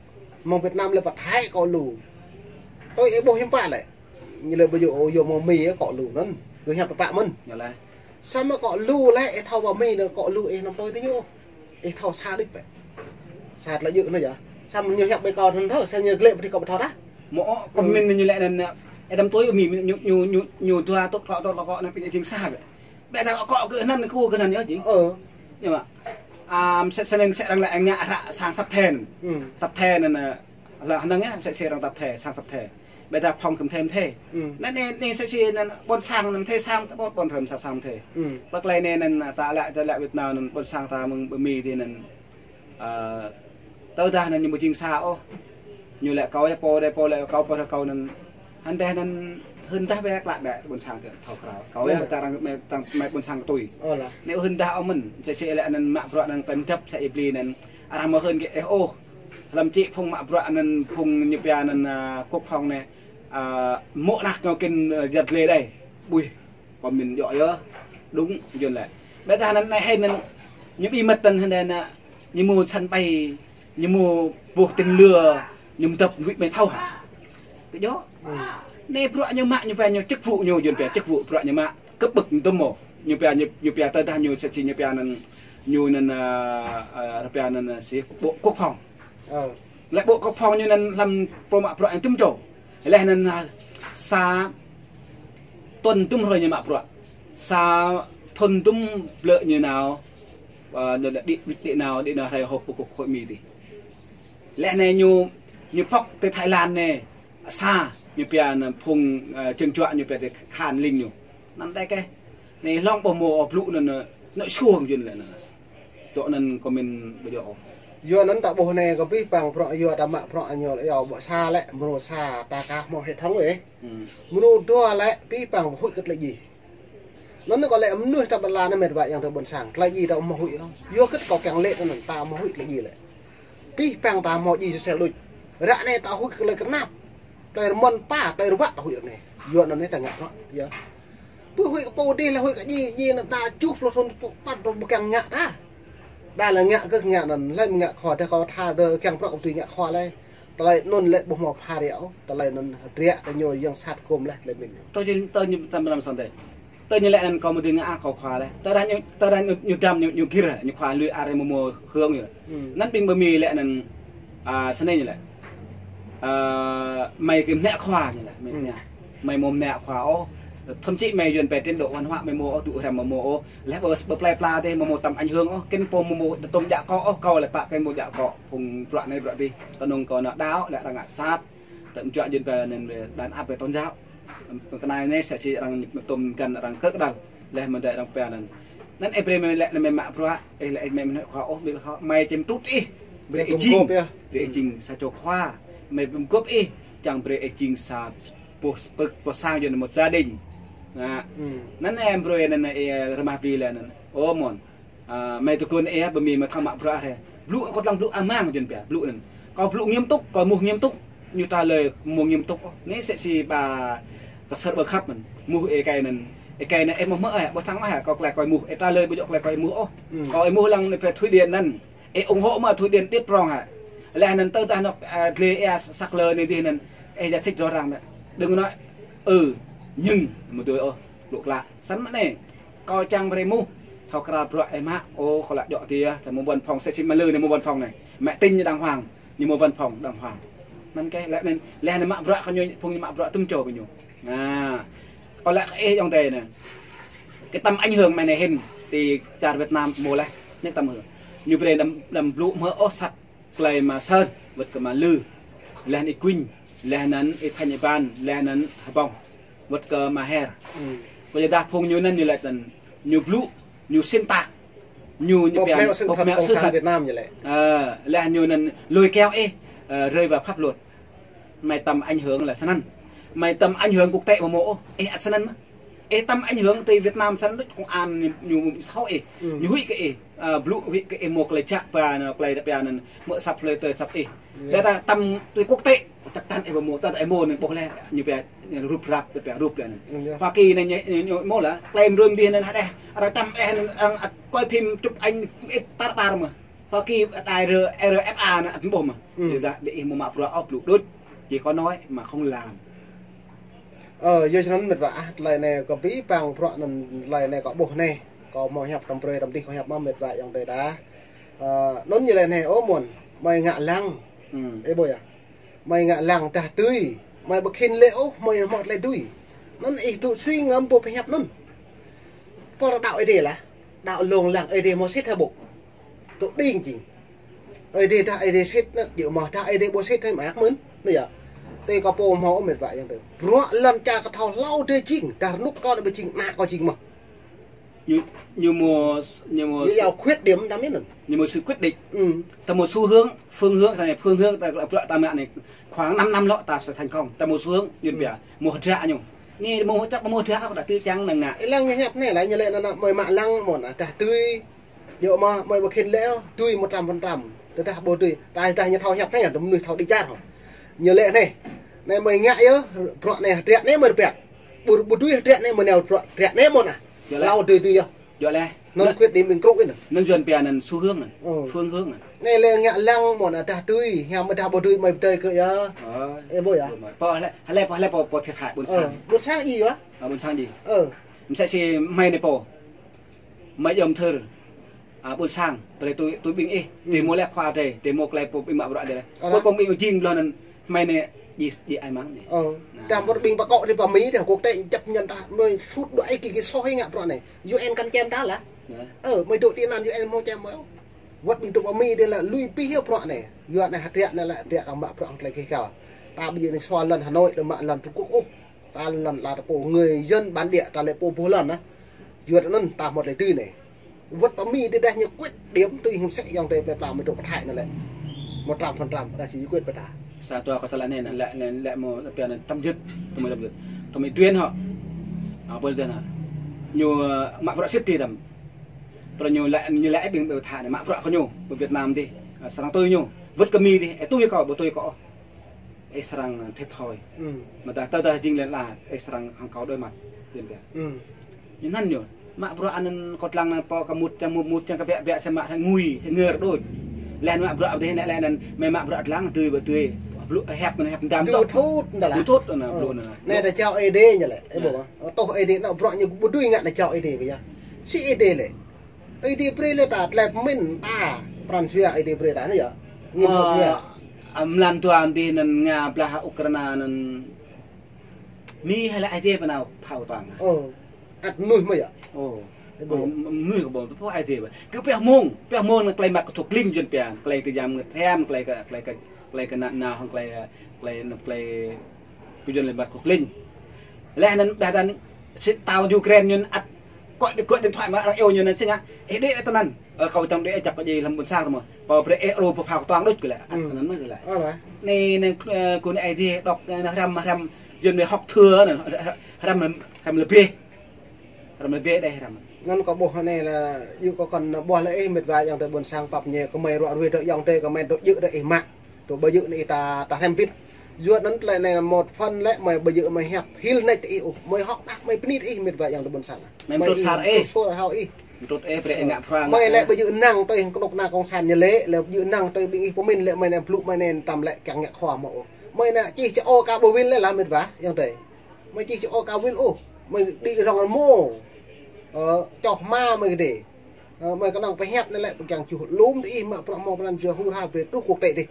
Mơ̆ng Việt Nam lĕ pơ Thái kŏ lu. Tơ ih ƀuh hiư̆m pă lĕ. Ñu lĕ ƀu djơ̆ ôh, yua mơ̆ng Mi kŏ lu anŭn. Gơ̆ hiăp tơpă mơ̆n. Yơh lah. Samơ̆ kŏ lu lĕ, ih thâo pơ Mi anŭn kŏ lu ih anăm tui tơ ñu. Ih thâo sa đôč bĕ. Sa tơlơi djơ̆ anŭn yơh. Samơ̆ ñu hiăp ƀai kâo anŭn thâo, sa ñu glĕ pơthâo kâo pơthâo tah. Mơ̆ ôh, kơ min ñu lĕ anŭn, ơ, ih đăm tui Mi, ñu, ñu, ñu, ñu dua tŏk tŏk tŏk tŏk anŭn pơñă jing sa bĕ. Ƀĕ ta kŏ kơ anŭn kơ kơ anŭn yơh jing. Ơ. Yơh mă. À, msĕ snăn msĕ arăng lĕ ngă hră sang săp thê anăn. Săp thê anăn, ơ, lĕ hnăng yơh, msĕ si arăng săp thê, sang săp thê. Ƀiădah phŏng kơ mthê mthê. Anăn anei, anei msĕ si anăn ƀôn sang anăn mthê sang, ƀôn, ƀôn hrăm sa sang mthê. Pơ klei anei anăn ta lĕ, ta lĕ Việt Nam anăn ƀôn sang ta mơ̆ng ƀơi Mi dih anăn, ơ, tơdah anăn ñu ƀu jing sa ôh. Ñu lĕ kâo yơh pô dih, pô lĕ kâo, pô dih kâo anăn. Hơndah anăn, hơndah bĕ klă bĕ ƀôn sang kơ thâo krao. Kâo yơh tơrăng mĕ, tơrăng mĕ ƀôn sang kơ tui. Nĕ hơndah ôh mơ̆n, msĕ si lĕ anăn mă bruă anăn klei mdăp sa ih bli anăn. Arăng mơ̆ hưn kơ ih ôh. Hlăm čĭ phung mă bruă anăn phung ñu pia anăn, ơ, kŭk phŏng anei. Ơ, mô̆ anak ñu kĭn, ơ, jăt lĕ đei. Ƀuih. Kâo mĭn djŏ yơh, đúng, Yuăn lĕ. Ƀiădah anăn anei hĭn anăn, ñu ƀu mơ̆t tăn hơnăn anăn, ñu mŭt sân bay, ñu mŭt boh tên lửa, ñu mdăp huĭ mĕ thâo hă. Kơ djŏ. Anei bruă ñu mă, ñu pia ñu chức vụ ñu, Yuăn pia chức vụ bruă ñu mă, cấp bậc ñu tŭm mơ̆. Ñu pia ñu, ñu pia tơdah ñu sĕ si ñu pia anăn, ñu anăn, ơ, ơ, pia anăn, ơ, si bộ quốc phòng. Lĕ bộ quốc phòng ñu anăn hlăm pô mă bruă anăn tŭm čô. Leh anăn, ơ, sa thŭn tŭm hrơi ñu mă bruă. Sa thŭn tŭm blơ̆ ñu nao, ơ, đĭ, đĭ, đĭ nao, đĭ nao hrơi hŏp pơkŭk khối Mi dih. Leh anei ñu, ñu pŏk tơ Thái Lan anei, sa, ñu pia anăn phung, ơ, čơ̆ng čuă ñu pia tơ khan ling ñu. Anăn tơ kơ, anei hlŏng ƀuh mơ̆ blŭ anăn, ơ, anăn suông Yuăn lĕ anăn. Čŏ anăn kâo mĭn ƀu djŏ ôh. Yua anăn ta ƀuh anei kơ pih păng bruă yua ta mă bruă ñu lĕ yua ƀuh sa lĕ, mrô sa ta kah hmâo hệ thống ih. Mrô dua lĕ pih păng huĭ kơ tơlơi djai. Anăn kâo lĕ mnuih ta ƀơi lŏn anei mĕt wa ayŏng adơi ƀôn sang, tơlơi djai ta hmâo huĭ ôh. Yua kơ kâo kiăng lĕ anăn ta hmâo huĭ tơlơi djai lĕ. Pih păng ta hmâo djai sosel đôč. Ră anei ta huĭ kơ tơlơi kơnap. Tơlơi rơmŏn pa, tơlơi rơwă ta huĭ ră anei. Yua anăn anei ta ngă bruă, yơh. Pô huĭ kơ pô dih lĕ huĭ kơ djai, djai anăn đa čuh pluh thŭn pô păt rơbâo kiăng ngă ta. Đa lĕ ngă kơ ngă anăn, lĕ ngă khua, tơdah kâo tha dơ̆ kiăng bruă kâo tui ngă khua lĕ. Tơlơi anŭn lĕ ƀuh mâo phara ôh, tơlơi anŭn hơdră kơ ñu yang sat kôm lĕ, tơlơi mĭn. Tơ ñu, tơ ñu tam ram sang tê. Tơ ñu lĕ anăn kâo mơ̆ tui ngă kâo khua lĕ. Tơdah ñu, tơdah ñu, ñu dăm ñu, ñu gir, ñu khua lui arăng mơ̆ mâo hương ñu. Anăn ƀing ƀơi Mi lĕ anăn, ơ, snei ñu lĕ. Ơ, mơi kơ mnă khua ñu lĕ, mơi mnă. Mơi mâo mnă khua ôh. Thậm chí mơi Yuăn pia trình độ văn hóa mơi mâo ôh, tŭ hrăm mơi mâo ôh. Lĕ ƀơ, ƀơ plei pla dih mơi mâo tăm ảnh hưởng ôh. Kĭn pô mâo mâo tơm djă akŏ ôh, kâo lĕ pă kơ mâo djă akŏ. Phung bruă anei bruă dih. Tơnŭng kâo ană đăo, lĕ arăng ngă sat. Tơm čuă Yuăn pia anăn đàn ap về tôn giáo. Kơ anai anei sĕ si arăng tŭm găn arăng krơ̆k đăl. Leh mơ̆ng dih arăng pia anăn. Anăn ih brơi mơi lĕ anăn mơi mă bruă, ih lĕ ih mơi mơnuih khua ôh, mơi khua, mơi čem trŭt ih. Brơi ih jing. Brơi ih jing sa čô khua. Mơi pơgop ih, čang brơi ih jing sa pô, pô, pô sang Yuăn một gia đình. Anăn. Anăn ih brơi anăn ih rơmah bli lĕ anăn. Ơ mơ̆n. Ơ, mơi tơgŭn ih, ƀơi Mi mơi thâo mă bruă hrĕ. Blŭ kâo tơlăng blŭ amăng Yuăn pia, blŭ anăn. Kâo blŭ nghiêm túc, kâo mŭh nghiêm túc. Ñu ta lơi mâo nghiêm túc. Anei sĕ si ba, ba sơr ba khăp mơ̆n. Mŭh ih kơi anăn. Ih kơi anăn, ih mâo hmư̆ ih, ƀuh thăng ih, kâo klei kâo mŭh. Ih ta lơi ƀu djŏ klei kâo mŭh ôh. Kâo ih mŭh lăng anei pia Thụy Điển anăn. Ih ủng hộ mă Thụy Điển điêt prŏng hă. Leh anăn tơdah anŏ, ơ, dlê ih săk lơ anei dih anăn. Ih giải thích rõ ràng mă. Đừng nói, ừ, nhưng, mơ̆ tui ôh, blŭ klă. Snăn mơ̆ anei. Kâo čang brơi mŭh, thâo krăp bruă ih mă, ơ, kâo lăi djŏ tiah, tơ mâo văn phòng, sĕ si mă lơ anei mâo văn phòng anei. Mă tin ñu đàng hoàng, ñu mâo văn phòng đàng hoàng. Anăn kơ, lĕ anăn, leh anăn mă bruă kơ ñu, phung ñu mă bruă tŭm čô kơ ñu. Anăn, kâo lăi kơ ih ayŏng adơi anei. Kơ tăm ảnh hưởng mơi anei hĭn, ti čar Việt Nam mâo leh, anei tăm hơ. Ñu brơi đăm, đăm blŭ mơ̆ ôh sat klei mă Sơn, wơ̆t kơ mă Lư, leh anăn Y Quynh, leh anăn Y Thanh Y Ban, leh anăn Hbông, wơ̆t kơ mă Her. Kơ yua dah phung ñu anăn ñu lĕ tăn, ñu blŭ, ñu xuyên tạc, ñu, ñu pia, bóp méo sự thật Việt Nam ñu lĕ. Ơ, leh ñu anăn lôi kéo ih, ơ, rơi vào pháp luật. Mơi tăm ảnh hưởng lĕ snăn. Mơi tăm ảnh hưởng quốc tế mơ̆ mâo ôh, ih ăt snăn mơ̆. Ih tăm ảnh hưởng ti Việt Nam snăn đôč công an ñu, ñu thâo ih. Ñu huĭ kơ ih. Ơ, blŭ huĭ kơ ih mâo klei čă ba, anăn klei djăp anăn. Mơ̆ săp hlơi tui săp ih. Ƀiădah tăm tui quốc tế. Chắc chắn ih ƀu mâo, tơdah ih mâo anăn ƀuh leh. Ñu pia, rup rap, pia rup leh anăn. Hoa Kỳ anăn ñu, ñu, ñu mâo lah. Klei mrưm dih anăn hơđeh. Arăng tăm ih anăn, arăng ăt quay phim chụp ảnh ih tar ƀar mơ̆. Hoa Kỳ đài R, R F A anăn ăt ƀuh mơ̆. Yua dah, ƀiădah ih mâo mă bruă ôh blŭ đôč. Chỉ có nói mà không làm. Ơ, yua snăn mĕt wa ah, tơlơi anei kâo pih păng bruă anăn tơlơi anei kâo ƀuh anei. Kâo mâo hiăp tăm brơi tăm dih kâo hiăp mă mĕt wa ayŏng adơi đa. Ơ, anŭn ñu lĕ anei, ơ mơ̆n, mơi ngă lăng. Ih ƀuh yơh. Mơi ngă lăng dah dưi. Mơi ƀu khĭn lĕ ôh, mơi hmâo tơlơi dưi. Anŭn ih tŭ sui ngă ƀuh pơhiăp anŭn. Pô đăo Ơi Adai lah. Đăo lông lăng Ơi Adai mâo sĭt hă ƀuh. Tŏ đing jing. Ơi Adai dah Ơi Adai sĭt anŭn, djơ̆ mơ̆ dah Ơi Adai ƀu sĭt hĭ mơak mơ̆n. Anŭn yơh. Tơ kâo pô hmâo ôh met wa ayŏng adơi. Bruă lŏn čar kâo thâo hlâo adơi jing, dah rơnŭk kâo anŭn ƀu jing, ană kâo jing mơ̆n. Ñu, ñu mơ̆, ñu mơ̆ Ñu yua khuyết điểm ta mĭn anŭn. Ñu mơ̆ sự quyết định. Ừ. Ta mơ̆ xu hướng, phương hướng, ta anai phương hướng, ta, ta, ta mă anai khoảng năm năm lŏ ta sẽ thành công. Ta mơ̆ xu hướng, Yuan Ừ. pia, mơ̆ hơdră ñu. Anai mơ̆ chắc mơ̆ hơdră kâo dah tui čang năng ngă. Ih lăng ñu hiăp anai lah, ñu lĕ anŭn anŭn, mơi mă lăng mơ̆n, dah tui. Djơ̆ mơ̆, mơi ƀu khĭn lĕ, tui một trăm phần trăm. Tơdah ƀu tui, ta, ta ñu thâo hiăp anai, tơ mơnuih thâo đĭ čar hŏ. Ñu lĕ anai. Anai mơi ngă yơh, bruă anai hơdră anai mơi rơbat. Ƀu, ƀu tui hơdră anai mơi nao bruă hơdră anai mơ̆n ah. Djơ̆ lĕ. Hlâo adơi tui yơh. Djơ̆ lĕ. Anŭn Anŭn khuyết điểm ƀing krŭ anŭn. Anŭn Yuan pia anŭn xu hướng anŭn. Ừ. Phương hướng anŭn. Anai lĕ ngă lăng mơ̆n ah, dah tui, hiam dah ƀu tui mơi pơdơi kơ yơh. Ơ. Ơ, ƀu yơh. Ƀu mơi. Pô hlơi, hlơi pô, hlơi pô, pô thiệt hại ƀôn Ơ, sang. Ƀôn sang ih yơh. Ơ, ƀôn sang ih. Ơ. Msĕ si mơi anai pô. Mơi yom thơr. À, ƀôn sang, brơi tui, tui ƀing ih, Ừ. tui mơ̆ lĕ khua drơi, tui mơ̆ klei pô ƀing mă bruă drơi. Ơ. Kơ kông ƀing jing lŏn anŭn, mơi anai, djai, djai ai mơ̆ng anai. Ơ. Nah. Dah mơ̆ ƀing pơkŏ drơi pơ Mi drơi, quốc tế chấp nhận dah, mơi sut đuaĭ ih kơ, kơ soh ih ngă bruă anai. U N kăn čem dah lah. Nah. Ơ, mơi dŏ tị nạn U N hmâo čem mơi. Wơ̆t ƀing dŏ pơ Mi drơi lah lui pih yơh bruă anai. Yua anai hơdră anai lah, hơdră kơ mă bruă hăng klei kơ kâo. Ta ƀu djơ̆ anai sua lŏn Hà Nội, đơ mă lŏn Trung Quốc ôh. Ta lŏn lah ta pô người dân bản địa ta lĕ pô ƀuh lŏn ah. Yua anŭn ta hmâo tơlơi tui anai. Wơ̆t pơ Mi drơi dah ñu khuyết điểm tui hăng msĕ ayŏng adơi plei pla mơi dŏ pơ Thái anŭn lĕ. Một trăm phần trăm, dah si quyết pơ ta. Sa dua kâo tơlơi anai, anŭn lĕ, lĕ, lĕ mơ̆ ta pia anŭn tâm dứt, tơmơi tâm dứt. Tơmơi duyên hŏ. À, ƀu djơ̆ anŭn. Ñu, ơ, mă bruă sĭt tih tăm. Pơ ñu lĕ, ñu lĕ ƀing ƀơi Thái anai, mă bruă kơ ñu, ƀơi Việt Nam tih. À, srăng tui ñu. Wơ̆t kơ Mi tih, ơ, tui kâo, ƀu tui kâo. Ih srăng thiệt thòi. Ừ. Mơ̆ dah tơdah jing lŏn lah, ih srăng hăng kâo đối mặt. Yuan pia. Ừ. Ñu anŭn ñu. Mă bruă anŭn kâo lăng anŭn pô kơ mŭt čang mŭt, mŭt čang kơ biă, biă čang mă hăng ngui, čang ngơr đôč. Lĕ mă bruă ƀu dih anai lĕ anŭn, mơi mă bruă lăng tui ƀu tui. Blŭ hiăp mơ̆n hiăp dam Tui tŏ. thut anŭn lah. Tui thut anŭn Ơ. blŭ anŭn lah. Anai dah jao Ơi Adai ñu lĕ. Ih Nah. ƀuh ah. Tŏh Ơi Adai anŭn bruă ñu ƀu dưi ngă dah jao Ơi Adai kơ yơh. Si Ơi Adai lĕ. Ơi Adai brơi lĕ ta, tơlơi pơmĭn ta, pran jua Ơi Adai brơi ta anai yơh. Ngin Ơ, hơt yơh. Ơ, mlan dua anai anŭn Nga blah Ukraina anŭn Mi hă lĕ Ơi Adai pơ anai phao tuang. Ơ, ăt mơnuih mơ̆ yơh. Ơ. Ơ, ƀu. Ơ, mơnuih kơ ƀu, tơ pô Ơi Adai ƀu. Kơ pioh mông, pioh mông anŭn klei mă kơ thŭk kling Yuan pia, klei kơ jam ngơt hiam, klei kơ, klei kơ, klei kơ nă nao, klei, klei, klei Kơ Yuan lĕ mă kơ kling. Lĕ anŭn ƀah anŭn, si tao Ukraina ñu ăt kơ đi, kơ điện thoại mă arăng iâu ñu anŭn si ngă. Ih đuaĭ tơ anŭn. Ơ, kâo čang đuaĭ čăk kơ djai lăm ƀôn sang tơ mơ̆. Kâo brơi ih rô pơ phao kơtuang đôč kơ lĕ. Ăt Hmm. tơ anŭn mơ̆ kơ lĕ. Ơ, lah. Anai, anai, ơ, kơ anai Ơi Adai dŏ, ơ, hrăm, hrăm, Yuan mơi hŏk thua anŭn, hrăm, hrăm lĕ brơi. Hrăm lĕ brơi đeh hrăm. Anŭn kâo ƀuh anai lah, yua kâo kăn ƀuh lĕ ih met wa ayŏng adơi ƀôn sang pap ñe, kơ mơi ruă ruih dŏ ayŏng adơi, kơ mơi dŏ djơ̆ dŏ ih mă. Tui ƀu djơ̆ anai ih ta, ta hrăm pĭt. Yua anŭn tơlơi anai một phần lĕ mơi ƀu djơ̆ mơi hiăp hil nač tơ ih ôh. Mơi hŏk mă mơi pơnit ih met wa ayŏng adơi ƀôn sang. Mơi mtrŭt sar ih. Mtrŭt sar hao ih. Mtrŭt ih brơi ih ngă prang. Mơi lĕ ƀu djơ̆ năng tui kơnuk kơna cộng sản ñu lĕ, lĕ ƀu djơ̆ năng tui ƀing ih pơmĭn lĕ mơi anai blŭ mơi anai tam lĕ kiăng ngă khua mơ̆ ôh. Mơi anai čih čơ ôk ka ƀu wĭl lĕ lah met wa ayŏng adơi. Mơi čih čơ ôk ka wĭl ôh. Mơi đĭ rŏng rơmô. Ơ, čoh hma mơi kơdê. Ơ, mơi kơnơ̆ng pơhiăp anai lĕ, kiăng čuh lŏm tơ ih mă bruă mơ̆ng pran jua hur har brơi truh quốc tế dih.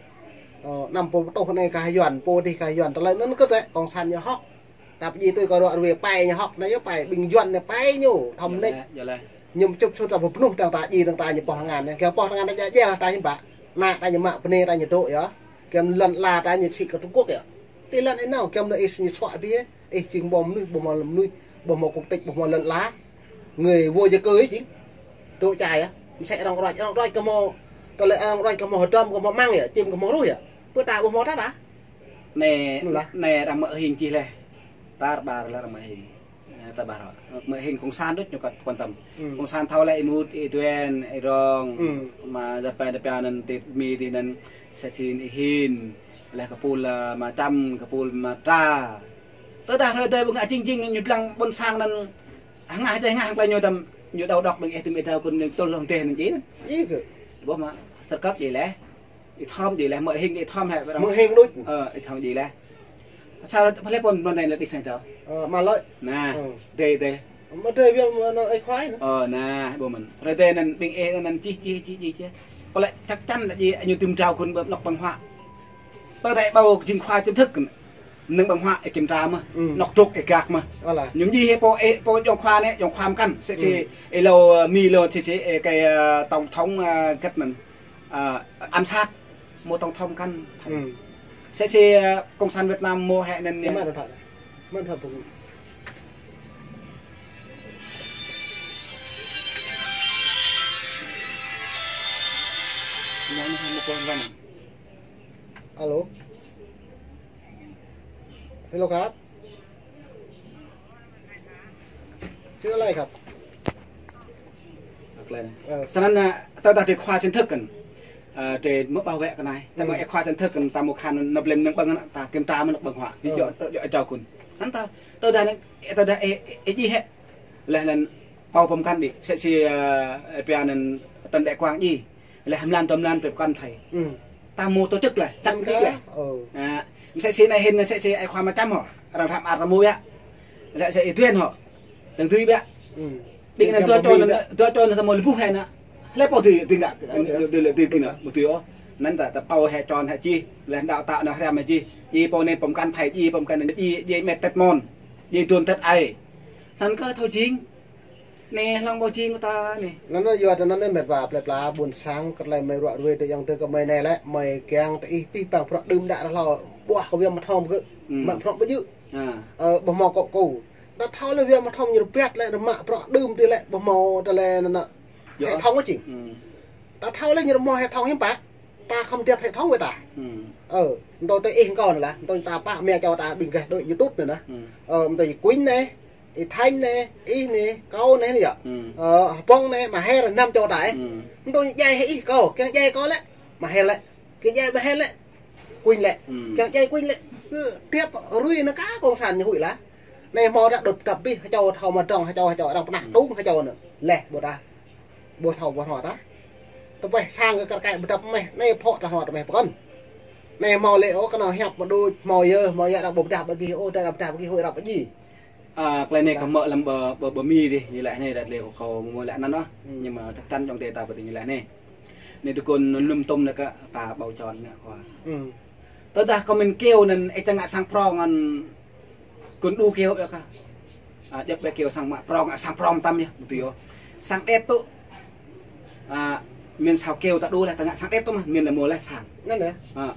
Ơ, anăm pô pơtuh anai kah Yuan, pô dih kah Yuan, tơlơi anŭn kơt lĕ, cộng sản ñu hŏk. Tap ji tui kơ ruă ruih pai ñu hŏk, anai yơh pai, ƀing Yuan anai pai ñu, thom Yơh nač. Lĕ, yơh lĕ. Ñu čŭp sut ta pơnuh dơ̆ng ta ji dơ̆ng ta ñu pơh tơngan anai. Kiăng pơh tơngan ta djă djel ta hiư̆m pă. Ană ta ñu mă, bơnai ta ñu dŏ yơh. Kiăng lŏn la ta ñu sĭ kơ Trung Quốc yơh. Tơlơi anŭn, kiăng anŭn ih ñu suă biă. Ih jing ƀu hmâo mơnuih, ƀu hmâo mơnuih, ƀu hmâo quốc tịch, ƀu hmâo lŏn la. Người vô gia cư ih jing. Dŏ čar yơh. Msĕ arăng ruač, arăng ruač kơ hmâo, tơlơi arăng ruač kơ hmâo hơdrôm, kơ hmâo măng yơh, čim kơ hmâo ruih yơh. Pơ ta ƀu hmâo ta dah. Anai, Anŭn lah. Anai arăng mă hing čih leh. Tar ƀar leh arăng mă hing. Ơ, tar ƀar hŏ. Mă hing cộng sản đôč ñu kăt quan tâm. Ừ. Cộng sản thâo lĕ ih mŭt, ih duen, ih rong. Ừ. Mă dơpai dơpai anŭn tĭt Mi tĭt anŭn sa čin ih hin. Leh kơ pul, ơ, mă čăm, kơ pul mă tra. Tơdah hrơi adơi ƀu ngă jing jing ñu lăng ƀôn sang anŭn hơngah dêh hơngah hăng tơlơi ñu tăm ñu đau độc ƀing ih tơm ih drao kŭn ñu tŭl hăng dêh anŭn či anŭn. Ih kơ. Ƀuh mă sơkăt djai leh. Ih thom djai leh, mă hing ih thom hĕ. Mă hing đôč. Ơ, ih thom djai leh. Sa hrơi pơlep pôn mơ̆n anai lĕ đih sang drao. Ơ, mă lơi. Nah, Ơ. dêh dêh. Mă dêh biă mă anŭn ih khua anŭn. Ơ, nah, ƀuh mơ̆n. Hrơi adơi anŭn ƀing ih anŭn čih čih čih čih čih. Kơ lĕ chắc chắn lĕ djai ñu tơm drao kŭn ƀơi anŏ păng huă. Tơdah ƀu jing khua chính thức kơ anŭn. Năng ƀơ̆ng huă ih kiểm tra mơ̆n. Ừ. Nŏk dŏ ih gak mơ̆n. Ơ lah. Ñu či hĭ pô, ê, pô jŏng khua anai, jŏng khua mơkăn. Sĕ sĕ, ừ, ê lô, ơ, Mi lô, sĕ sĕ, ê, kơ, ơ, tổng thống, ơ, găt anŭn. Ơ, ám sát. Mơ̆ tổng thống mơkăn. Ừ. Sĕ sĕ, ơ, cộng sản Việt Nam mơ̆ hĕ anŭn. Mă điện thoại. Mă điện thoại bung. Alo. Hello ครับ ชื่ออะไรครับ Ơ. Snăn, ơ, tơdah ih khua chính thức kăn. Ơ, ih mơ̆ bảo vệ kơ anai. Tơdah mơ̆ ih khua chính thức kăn, ta mơ̆ khăn nao blem năng ƀơ̆ng, ta kiểm tra mơ̆n năng ƀơ̆ng huă. Ơ. Ih djơ̆, ih djơ̆ ih trao kŭn. Anŭn ta, tơdah anai, ơ, tơdah ih, ih, ih djai hĕ. Laih anŭn pô pơmơkăn đĭ, sĕ sĕ, ơ, ih pia anŭn trăn đại quang djai. Laih mlan tơm mlan pơkăn thai. Ừ. Ta mơ̆ tổ chức laih, tăt kơ đĭ laih. Ơ. Ơ, sĕ sĕ anai hĭn, sĕ sĕ ih khua mơčăm hŏ. Arăng hrăm ar ta mơ̆ biă. Laih sĕ ih duen hŏ. Tơng tui biă. Ừ. Đĭ anŭn dua čô anŭn, dua čô anŭn ta mơ̆ lĕ buh hĕ anŭn. Hlơi pô tui, tui ngă, tui, tui, tui kơ anŭn, mơ̆ tui ôh. Anŭn ta, ta pô hĕ čon hĕ čih. Laih đào tạo anŭn hrăm hĕ čih. Djai pô anai pơmơkăn thai, djai pơmơkăn anai, djai, djai mĕt tĕt mon. Djai tuôn tĕt ai. Anŭn kơ thâo jing. Anai hlŏng ƀu jing kơ ta anai. Anŭn yua anŭn anai mĕt wa plơi pla ƀôn sang kơ tơlơi mơi ruă ruê tơ yŏng tơ kơ mơi anai lĕ, mơi kiăng tơ ih pih păng prăk đưm đă rơhlâo ƀuah kơ wia mơthong kơ. Hmm. Mă prăk ƀu djơ̆. Ha. Ơ, ƀu hmâo kŏ kô. Ta thâo lĕ wia mơthong ñu rơbat lĕ, mă prăk đưm tơ lĕ, ƀu hmâo tơlơi anŭn anŭn. Yơh. Hệ thống kơ jing. Hmm. Ta thâo lĕ ñu hmâo hệ thống hiư̆m pă. Ta khŏm tiap hệ thống wơ̆t ta. Hmm. Ơ, mơ̆ tơ ih kâo anŭn lah, mơ̆ ta pă mia čô ta ƀing gah đôč YouTube anŭn lah. Hmm. Ơ, mơ̆ tơ ih Kuñ anai, ih Thanh anai, ih anai, kâo anai anai yơh. Hmm. Ơ, Hbông anai, mă hĕ năm čô ta ih. Hmm. Mơ̆ tơ djai hĕ ih kâo, kiăng djai kâo lĕ, mă hĕ lĕ. Kiăng djai mă hĕ lĕ. Kuñ lĕ. Hmm. Kiăng djai Kuñ lĕ. Kơ tiap rui anŭn kơ cộng sản ñu huĭ lah. Anai hmâo ră đôč tơpih, hơčâo thâo mă drŏng, hơčâo, hơčâo arăng pơnah, hmm, tŭng, hơčâo anŭn. Laih ƀu ta. Ƀu thâo ƀu hmâo ta. Tơpeh sang kơ kar kaĭ ƀu dăp mơ̆, anai phŏ ta hmâo tơpeh pơkŏn. Anai hmâo lĕ ôh, kơnơ̆ng hiăp mơ̆ đôč, hmâo yơh, hmâo yă arăng ƀu pơdah ƀơi gih ôh, ta arăng pơdah ƀơi gih huĭ arăng pơjing. Ơ, tơlơi anai kâo hmư̆ lăm ƀơi, ƀơi, ƀơi Mi dih, ñu laĭ anai, ră tơlơi kâo, kâo mơ̆ laĭ anŭn ôh. Hmm. Nhưng mà chắc chắn yŏng tơ ta ƀu dih ñu laĭ anai. Anai tơkŭn anŭn lŏm tŭm anai kơ ta ƀâo čon ngă khua. Hmm. Tơdah kơ mĭn kơyâo anŭn, ih čang ngă sang prŏng anŭn kŭn đu kơyâo biă kơ. Ơ, djŏp biă kơyâo sang mă prŏng, ơ, sang prŏng mơtam yơh, mơ̆ tui ôh. Sang đet tŭ. Ơ, mĭn sa kơyâo ta đu laih, ta ngă sang đet tŭ mơ̆n, mĭn lĕ mơ̆ laih sang. Anŭn yơh. Ơ.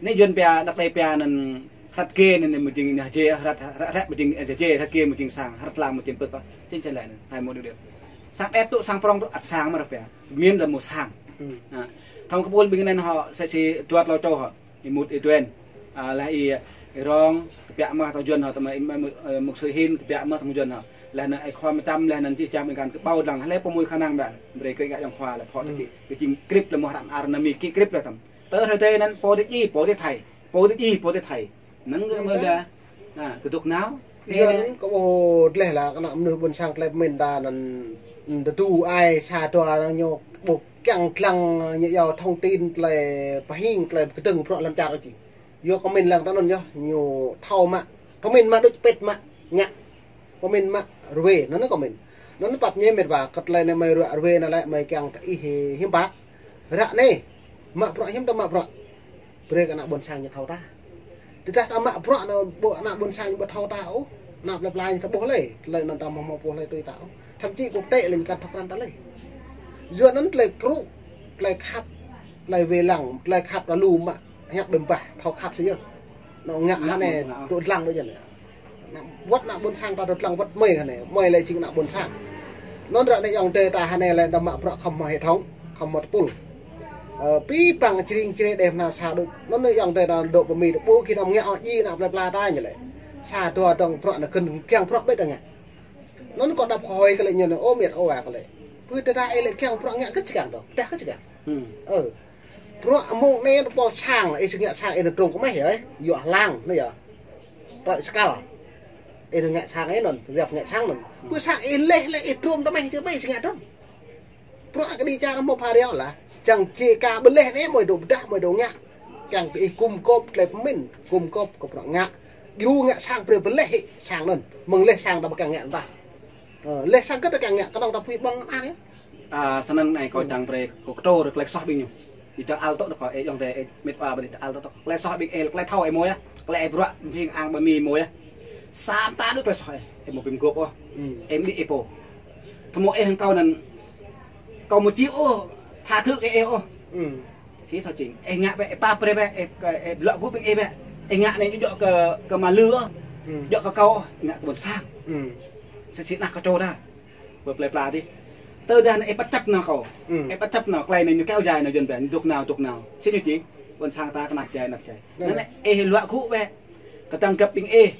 Anai Yuan pia, đăk đei pia anŭn hrăt gê anŭn mơ̆ jing anai jê, hrăt, hrăt, hrăt mơ̆ jing, ơ, jê, hrăt gê mơ̆ jing sang, hrăt lăng mơ̆ jing pơ̆t pă. Čen čen laĭ anŭn, hai mơ̆ đu đeo. Sang đet tŭ, sang prŏng tŭ, ăt sang mơ̆ ră pia. Mĭn lĕ mơ̆ sang. Hmm. Ơ. Thâo kơ pul ƀing anŭn hŏ, sĕ sĕ dua tlâo čô hŏ. Ih mŭt ih duen. Ơ, laih ih, ih rong, kơpiă mơ̆ tơ̆ng Yuan hŏ, tơma ih mŭt, ơ, mŭt sui hin, kơpiă mơ̆ tơ̆ng Yuan hŏ. Laih anŭn ih khua mơčăm, laih anŭn čih čăm ih găn kơ ƀâo dlăng, laih pô mui khả năng biă. Brơi kơ ngă yŏng khua laih, phŏ tơ, hmm, kơ jing krip lĕ mơ̆ hrăm ar anai Mi kĭ krip laih tơ̆m. Tơ hrơi tơ anŭn pô tơ djai, pô tơ thai. Pô tơ djai, pô tơ thai. Năng kơ mơ̆ dah. Anŭn kơ dŏ nao. Yua anŭn kâo ƀuh dleh lah kơ ană mơnuih ƀôn sang tơlơi pơmĭn ta anŭn, ư, tơdu ai sa dua anŭn ñu ƀuh kiăng lăng ñu yua thông tin tơlơi pơhing tơlơi kơdơ̆ng bruă lăm čar ôh či. Yua kơ mĭn lăng ta anŭn yơh, ñu thâo mă, pơmĭn mă đôč pĕt mă, ngă. Pơmĭn mă ruê, anŭn kơ mĭn. Anŭn pap ñe mĕt wa, kơ tơlơi anai mơi ruă ruê anai lĕ mơi kiăng tơ ih hiư̆m pă. Ră anai, mă bruă hiư̆m ta mă bruă. Brơi kơ ană ƀôn sang ñu thâo ta. Tơdah ta mă bruă anŭn ƀu ană ƀôn sang ñu ƀu thâo ta ôh. Ană plơi pla ñu ta ƀuh lĕ, tơlơi anŭn ta mơ̆ mơ̆ ƀuh lĕ tui ta ôh. Thậm chí quốc tế lĕ ñu kăn thâo krăn ta lĕ. Yua anŭn tơlơi krŭ, tơlơi khăp, tơlơi wai lăng, tơlơi khăp ta lu mă hiăp ƀơ̆ng bah, thâo khăp sĭt yơh. Anŏ ngă hơnai, ngă, ngă. Tŭ dlăng đôč anai. Ană, wơ̆t ană ƀôn sang ta tŭ dlăng wơ̆t mơi hơnai, mơi lĕ jing ană ƀôn sang. Anŭn ră anai yŏng tơ ta hơnai lĕ ta mă bruă khŏm hmâo hệ thống, khŏm hmâo tơpul. Ơ, pih păng čring čre đeh mơna sa đôč. Anŭn yŏng tơ ta dŏ pơ Mi tơ ƀu kơ anăm ngă ôh djai ană plơi pla ta ñu lĕ. Sa dua dŏng bruă anai kơ̆n kiăng bruă ƀĕ ta ngă. Anŭn kâo đăp kơ hơi kơ lĕ ñu anai, ơ mĕt ơ wa kơ lĕ. Pơ tơdah ih lĕ kiăng bruă ngă kơ či kiăng dŏ, tơdah kơ či kiăng. Hmm. Ơ. Bruă mơ̆ng anai tơpul sang, ih či ngă sang ih anŭn trông kơ meh yơh, ơ. Yua lăng anai yơh. Trơi skal. Ih anŭn ngă sang ih anŭn, riap ngă sang anŭn. Pơ sang ih leh leh ih trông tơ meh či ƀai či ngă trông. Bruă kơ đĭ čar mơ̆ pha riao lah. Čang či kơ ƀu leh anai mơi dŏ pơdah mơi dŏ ngă. Kiăng kơ ih gum gôp tơlơi pơmĭn, gum gôp kơ bruă ngă. Djru ngă sang brơi pơleh hĭ sang anŭn. Mơ̆ng leh sang ta ƀu kiăng ngă tah. Ơ, leh sang kơ ta kiăng ngă, kơnơ̆ng ta pui ƀơ̆ng ang yơh. Ơ, snăn anai kâo čang brơi kơ kơtrô rơklek soh ƀing ñu. Ih ta al tŏ tŏ kơ, ih ayŏng adơi, ih met wa ƀing ih ta al tŏ tŏ. Tơlơi soh ƀing ih, tơlơi thâo ih mơ̆ yơh. Tơlơi ih bruă, phing ang ƀing ih mơ̆ yơh. Samơ̆ ta đuaĭ tơlơi soh ih, ih mơ̆ ƀing gŏp ôh. Hmm. Ih mơ̆ đĭ ih pô. Tơmơ̆ ih hăng kâo anŭn, kâo mơ̆ či ôh, tha thứ kơ ih ôh. Hmm. Či thâo čing. Ih ngă bĕ, ih pap brơi bĕ, ih, ih lŏ gŭ ƀing ih bĕ. Ih ngă anai djŏ kơ, kơ mă lư ôh. Hmm. Djŏ kơ kâo ôh, ih ngă kơ ƀôn sang. Hmm. Sĭt sĭt nah kơ čô ta. Bơ plei pla dih. Tơdah anai ih pơčăp nao kâo. Hmm. Ih pơčăp nao, tơlơi anai ñu kéo dài nao jơ̆n bĕ, ñu dŏ nao, dŏ nao. Sĭt ñu čing, ƀôn sang ta kơnăp jai, kơnăp jai. Hmm. Anŭn lĕ ih luă gŭ bĕ. Kơtang găp ƀing ih.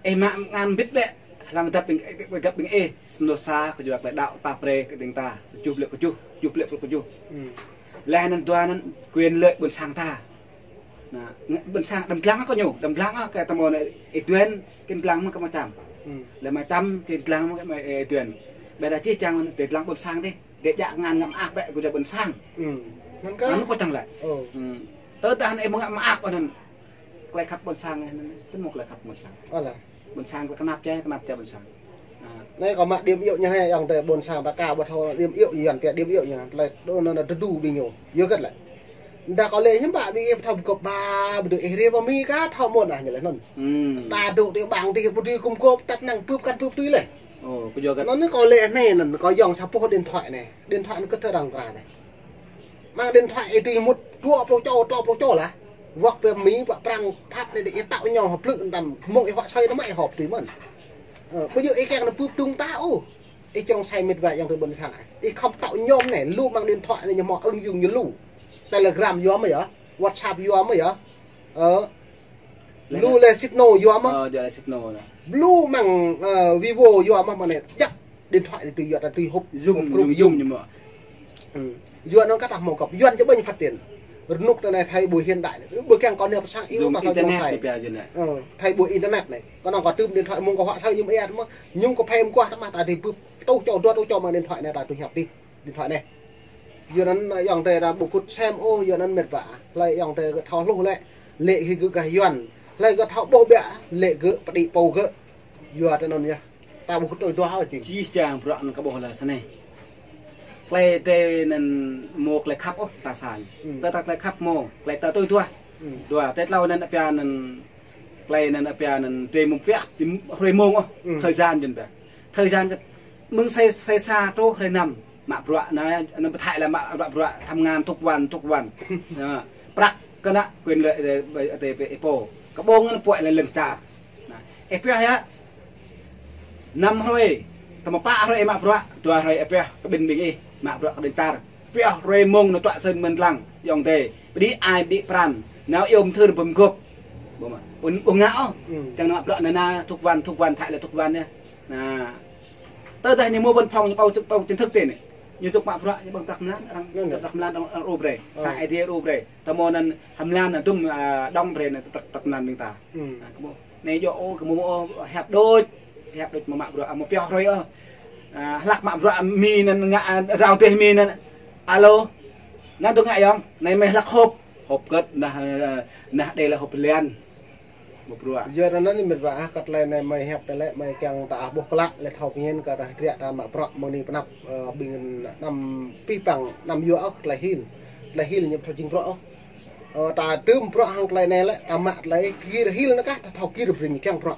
Ih mă ngăn bĭt bĕ. Lăng găp ƀing, găp ƀing ih. Samơ̆ sa kơ jua tơlơi đaŏ pap brơi kơ ƀing ta. Kơjuh blĕ kơjuh, kơjuh blĕ kơjuh. Hmm. Laih anŭn dua anŭn quyền lợi ƀôn sang ta. Anai, ƀôn sang đăm lăng kơ ñu, đăm lăng kơ tơmơ̆ anai, ih duen, kơ lăng mơ̆ kơ mă čăm. Hmm. Lĕ mă čăm, kơ lăng mơ̆ kơ mă, ih duen. Ƀĕ ta či čang, ih lăng ƀôn sang dih. Ih djă ngăn ngă mơak bĕ kơ jua ƀôn sang. Hmm. Anŭn kơ, anŭn kơ čang lĕ. Ơ. Hmm. Tơdah anai ih mơ̆ ngă mơak anŭn. Tơlơi khăp ƀôn sang anai, tơmơ̆ tơlơi khăp ƀôn sang. Ơ lah. Ƀôn sang tơlơi kơnăp jai, kơnăp jai ƀôn sang. Anai kâo mă điểm yếu ñu anai, ayŏng adơi ƀôn sang ta ka ƀu thâo điểm yếu, Yuan pia điểm yếu ñu. Tơlơi đô anŭn tơdu ƀing ñu. Yua hơget lĕ. Đa kâo lĕ hiư̆m pă ƀing ih thâo gŏp ba, ƀu dŏ ih rai pơ Mi ka thâo mơ̆n ah ñu lĕ anŭn. Hmm. Ta dŏ tui ƀang tui ƀu dui gum gŏp, tăp năng bưp kăn bưp tui lĕ. Ơ, kơ yua hơget. Anŭn anai kâo lĕ anai anŭn, kâo yŏng sa boh điện thoại anai. Điện thoại anŭn kơ thơ răng kra anai. Mơ̆ng điện thoại ih tui mŭt dua pluh čô, tlâo pluh čô lah. Wơ̆t pơ Mi, pơ Prang, Pháp anai đĭ ih tŏ ñu hơplư̆ tăm mơ̆ng ih huă sơi anŭn mă ih họp tui mơ̆n. Ơ, ƀu djơ̆ ih kiăng anŭn bưp tung ta ôh. Ih čong sai met wa ayŏng adơi ƀôn sang ah. Ih khŏm tŏ ñu anai, lu mơ̆ng điện thoại anai ñu hmâo ứng dụng ñu lu. Telegram yua mơ̆ yơh, WhatsApp yua mơ̆ yơh. Ơ. Lu lĕ Sitno yua mơ̆. Ơ, yua lĕ Sitno lah. Lu mơ̆ng, ơ, Vivo yua mơ̆, mơ̆ng anai. Jăk. Điện thoại anai tui yua ta tui hŭp. Zoom, hŭp group Zoom, Zoom. Zoom ñu mơ̆. Hmm. Yuan anŭn kah ta hmâo gŏp. Yuan či ƀơ̆ng phát triển. Rơnŭk ta anai thay đổi hiện đại anai. Ƀu kiăng kơ anai pơsang iu ta thâo internet ñu sai. Ơ, thay đổi internet anai. Kơ anŭn kơ tưm điện thoại mơ̆ng kơ huă sơi ñu mơ̆ ih mơ̆. Ñu kơ phê mơ̆ kuah ta mă ta dih bưp. Tŭ čô, dua tŭ čô mơ̆ng điện thoại anai ta tui hiăp dih. Điện thoại anai. Yua anŭn ayŏng adơi ta ƀu kŭt sem ôh, yua anŭn met wa. Hlơi ayŏng adơi gơ̆ thâo hluh lĕ, lĕ hĭ gơ̆ gah Yuan. Hlơi gơ̆ thâo ƀuh ƀiă, lĕ gơ̆ pơđĭ pô gơ̆. Yua tơ anŭn yơh. Ta ƀu kŭt tui duah ôh čing. Čih čang bruă anŭn kơ ƀuh lah sơnai. Tơlơi adơi anŭn mơ̆ tơlơi khăp ôh, ta sang. Hmm. Tơ ta tơlơi khăp mơ̆, tơlơi ta tui duah. Hmm. Duah, tơlơi tlâo anŭn apia anŭn, tơlơi anŭn apia anŭn, adơi mơ̆ pioh, hrơi mông ôh, hmm, thời gian jơ̆n ƀiă. Thời gian kơ, mơ̆ng sơi, sơi sa truh hrơi năm. Mă bruă anai, anŭn pơthai lah mă bruă, bruă tham ngăn thŭk wăn, thŭk wăn. Ơ, prăk kơ ană quyền lợi, ơ, ƀơi, ƀơi, ƀơi, ƀơi pô. Kơ ƀơ̆ng anŭn puăi lah lŏn čar. Anai, ih pioh yơh. Năm hrơi, tơma pă hrơi ih mă bruă, dua hrơi ih pioh kơ ƀing ih, mă bruă kơ lŏn čar. Pioh hrơi mông anŭn tuă sơ̆n mơ̆n lăng, ayŏng adơi. Pơđĭ ai, pơđĭ pran. Nao iâu mơthưr ƀơ̆ng gŏp. Ƀu mă, ƀu, ƀu ngă ôh. Hmm. Čang mă bruă anŭn anai, thŭk wăn, thŭk wăn, thai lah thŭk wăn yơh. Anai. Tơdah ñu mơ̆ văn phòng ñu pô, pô chính thức tơ anai. Ñu tŭk mă bruă ñu ƀơ̆ng prăk mlan, arăng, anŭn prăk mlan arăng, arăng rô brơi. Ơ. Sa ai dia rô brơi. Tơmơ̆ anŭn hăm mlan anŭn dŭm, a, dŏng brơi anŭn prăk, prăk mlan ƀing ta. Hmm. Anai kơ ƀuh. Anai yua ôh, kơ ƀuh ôh, hiăp đôč. Hiăp đôč mơ̆ mă bruă, a, mơ̆ pioh hrơi ôh. A, hlak mă bruă Mi anŭn ngă, a, rao dêh Mi anŭn. Alo. Anŭn tŭ ngă ayŏng. Anai mơi hlak họp. Họp hơget, nah, a, nah đơi lah họp bơlian. Mă bruă. Yua anŭn anai met wa ah, kơ tơlơi anai mơi hiăp tơlơi mơi kiăng ta ah ƀuh klă lĕ thâo pơñen kơ ta hơdră ta mă bruă mơ̆ng anai pơ anăp, ơ, ƀing năm pih păng năm yua ôh tơlơi hil. Tơlơi hil ñu thâo jing bruă ôh. Ơ, ta tưm bruă hăng tơlơi anai lĕ, ta mă tơlơi gir hil anŭn kah, ta thâo gir brơi ñu kiăng bruă.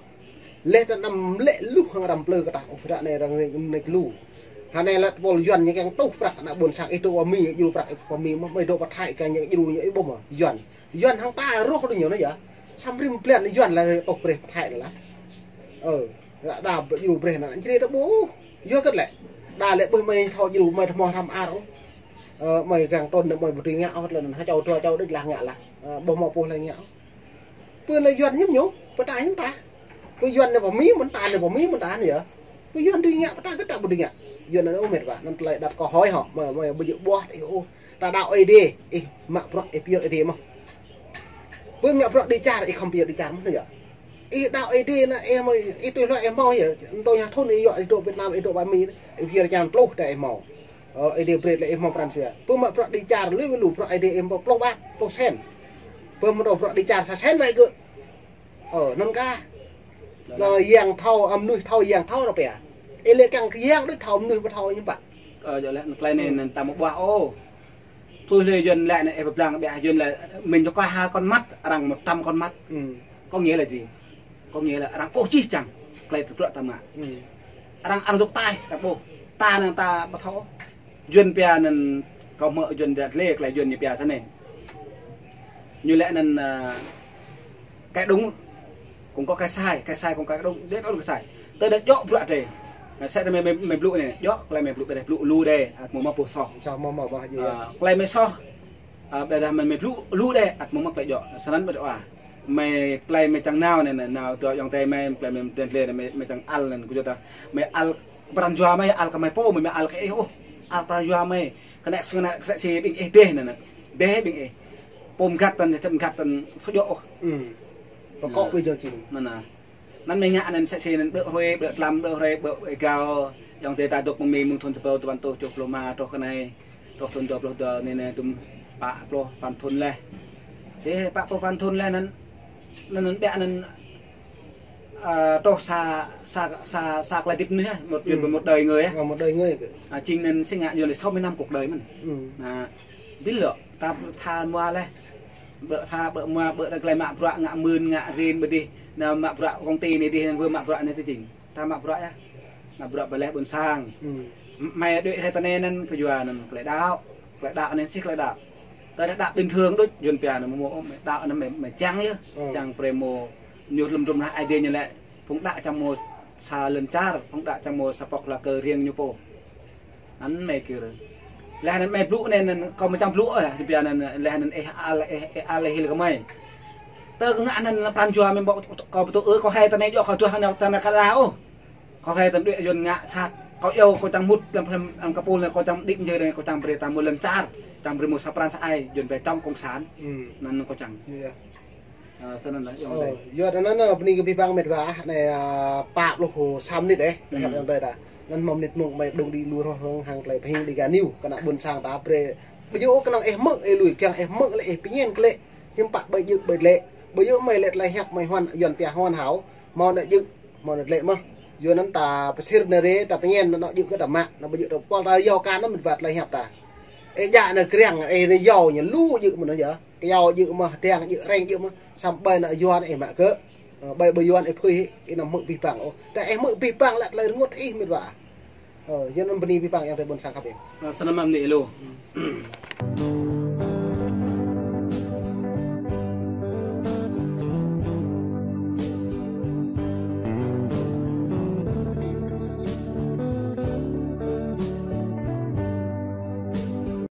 Lĕ ta năm lĕ luh hăng răm plư kơ ta, ôh, ră anai arăng nač lu. Hơnai lĕ tơpul Yuan ñu kiăng tuh prăk ană ƀôn sang ih dŏ pơ Mi, djru prăk ih pơ Mi mơ̆, mơi dŏ pơ Thái kiăng ñu djru ñu ih ƀuh mơ̆, Yuan. Yuan hăng ta rŏh đôč ñu anai yơh. Samơ̆ rĭm blan Yuan lah tŏk brơi pơ Thái anai lah. Ơ, lah đa ƀu djru brơi anŭn, anŭn črê ta ƀuh. Yua hơget lĕ. Đa lĕ ƀuh mơi thâo djru, mơi thâo hmâo hrăm ar ôh. Ơ, mơi kiăng trŭn anŭn mơi ƀu dưi ngă ôh, tơlơi anŭn ha čô dua čô đôč lah ngă lah. Ơ, ƀuh mơ̆ ƀuh lĕ ngă ôh. Pơ anai Yuan hiư̆m ñu, pơ ta hiư̆m ta. Pơ Yuan anai pơ Mi mơ̆n ta, anai pơ Mi mơ̆n ta anai yơh. Pơ Yuan dưi ngă, pơ ta hơget ta ƀu dưi ngă. Yuan anai ôh met wa, anŭn tơlơi đăt kơ hơi hŏ, mơi, mơi ƀu djơ̆ ƀuah ih ôh. Ta đaŏ Ơi Adai, ih mă bruă ih pơyơr Ơi Adai mơ̆. Pơ ngă bruă dêh čar, ih khŏm pơyơr dêh čar mơ̆ anai yơh. Ih đaŏ Ơi Adai anai, ih mơi, ih tui hluai ih hmâo yơh. Anŭn tui hơnŭn ih yua, ih dŏ Việt Nam, ih dŏ pơ Mi, ih pơyơr čar pluh ta ih hmâo. Ơ, Ơi Adai brơi lĕ ih hmâo pran jua. Pơ mă bruă dêh čar, lui wơ̆t lu bruă Ơi Adai ih hmâo pluh baht, pluh sen. Pơ mă dŏ bruă dêh čar sa sen wơ̆t gơ̆. Ơ, anŭn kah. Lŏ yang thâo, ơ, mơnuih thâo, yang thâo ră pia. Ih lĕ kiăng kơ yang đôč thâo, mơnuih ƀu thâo ñu ƀă. Ơ, yua lĕ, tơlơi anai, hmm, anŭn ta mơ̆ ƀuah ôh. Tui lĕ Yuan lĕ anai, ih pơblang ƀiă Yuan lĕ, mình cho kơ hai con mắt, arăng một trăm con mắt. Ừ. Có nghĩa là gì? Có nghĩa là arăng ƀuh čih čang tơlơi kơ bruă ta mă. Ừ. Arăng, arăng dŏ tai, arăng ƀuh. Ta năng ta ƀu thâo. Yuan pia năng, kâo hmư̆ Yuan lĕ, tơlơi Yuan ñu pia sa anai. Ñu lĕ năng, à, cái đúng cũng có cái sai, cái sai cũng có cái đúng, đĕ đôn cái sai. Tơdah djơ̆ bruă đĕ. Mơi sĕ tơ mơi, mơi, mơi blŭ anai, djơ̆, tơlơi mơi blŭ đĕ, blŭ lu đĕ, ăt mơ̆ mă pô soh. Soh mơ̆ mă ƀah, yơh. À, tơlơi mơi soh. À, ƀiădah mơi, mơi blŭ lu đĕ, ăt mơ̆ mă tơlơi djơ̆. Sa anŭn ƀu djơ̆ ah. Mơi, tơlơi mơi čang nao anai, anai, nao tơ ayŏng adơi mơi, tơlơi mơi tơlơi anai, mơi, mơi čang ăl anŭn, kơ yua ta. Mơi ăl pran jua mơi, ăl kơ mơi pô, mơi, mơi ăl kơ ih ôh. Ăl pran jua mơi. Kơnơ̆ng sơnă, kơnơ̆ng si ƀing ih dêh anŭn. Dêh ƀing ih. Pô mơgăt tăn, čăp mơgăt tăn, sơjŏ ôh. Ừ. Pơkŏ ƀu djơ̆ čih. Anŭn, anŭn. Anŭn mơi ngă anŭn sĕ sĕ anŭn ƀlŏr hrơi, ƀlŏr tlam, ƀlŏr hrơi, ƀlŏr êgao. Ayŏng adơi ta dŏ pơ Mi mơ̆ng thun sapăn rơtuh tơjuh pluh rơma truh kơ anai. Truh thun dua pluh dua anai, anai, tơm pă pluh păn thun laih. Sĕ pă pluh păn thun laih anŭn, anŭn, anŭn ƀiă anŭn, à, truh sa, sa, sa, sa tơlơi hơdip anai, một, ừ, một đời người ah. Ờ, một đời người kơ. À, jing anŭn sĕ ngă Yuan lĕ sáu mươi năm cuộc đời mơ̆n. Ừ. Anŭn, ƀiă lŏ, ta tha mua laih. Ƀu tha, ƀu mua, ƀu tha tơlơi mă bruă ngă mưn, ngă rin ƀơi dih. Anŭn mă bruă công ty anai dih, anŭn wơ̆t mă bruă anai dih jing. Ta mă bruă yơh. Mă bruă ƀơi lĕ ƀôn sang. Ừ. Mơi đuaĭ hrơi tơ anai anŭn kơ yua anŭn tơlơi đaŏ. Tơlơi đaŏ anai sĭt tơlơi đaŏ. Tơdah đaŏ bình thường đôč, Yuan pia anŭn mơ̆ mơ̆ đaŏ anŭn mơi, mơi čang yơh. Ừ. Čang brơi mơ̆ ñu lơ̆m drum rah Ơi Adai ñu lĕ. Phung đaŏ čang mơ̆ sa lŏn čar, phung đaŏ čang mơ̆ sa pŏk la kơ riêng ñu pô. Anŭn mơi kơ. Laih anŭn mơi blŭ anai, anŭn kâo mơi čang blŭ ah, tơbiă anŭn, laih anŭn ih ăl, ih, ih ăl hil kơ mơi. Tơ kơ ngă anŭn pran jua mơi ƀu, kâo ƀu tŭ ư, kâo hrơi tơ anai djơ̆ kâo duah anai tơ anai kơ đa ôh. Kâo hrơi tơ anai djơ̆ Yuan ngă sat. Kâo iâu kâo čang mŭt lăm, lăm kơ pô anai kâo čang đĭ mơjơ anai kâo čang brơi ta mơ̆ lŏn čar. Čang brơi mơ̆ sa pran sa ai, Yuan brơi tŏng cộng sản. Ừ. Anŭn kâo čang. Iya. Ơ, sa anŭn lah, ayŏng adơi. Ơ, yua anŭn, anŭn, bơni kơ abih bang met wa, anai, à, pă pluh sa mơnit eh, tơlơi hiăp ayŏng adơi ta. Anŭn hmâo mơnit mông mơi pơdŏng đĭ lu roh hăng tơlơi pơhing Dega News, kơ ană ƀôn sang ta brơi. Ƀu djơ̆ kơ năng ih hmư̆, ih lui kiăng ih hmư̆ lĕ ih pơñen kơ lĕ. Hiư̆m pă ƀu djơ̆ ƀu djơ̆ lĕ. Ƀu djơ̆ mơi lĕ tơlơi hiăp mơi huan, Yuan pia huan hao, hmâo ană djơ̆, hmâo ană lĕ mơh. Yua anŭn ta pơsir anai rê, ta pơñen anŭn djơ̆ kơ ta mă, anŭn ƀu djơ̆ ta pơl ta yua kơ anŭn met wa tơlơi hiăp ta. Ih djă anai kriăng, ih anai yua ñu lu djơ̆ mơ̆n yơh. Kơyâo djơ̆ mơh, tiang djơ̆, reng djơ̆ mơh, samơ̆ ƀơi ană Yuan ih mă kơ, ơ, ƀơi, ƀơi Yuan ih phui, ih anăm hmư̆ abih bang ôh. Tơ ih hmư̆ abih bang lĕ tơlơi rơngot ih met wa. Ơ, yua anŭn bơni abih bang ayŏng adơi ƀôn sang khăp ih. Ơ, sa anŭn mơ̆n ih lu.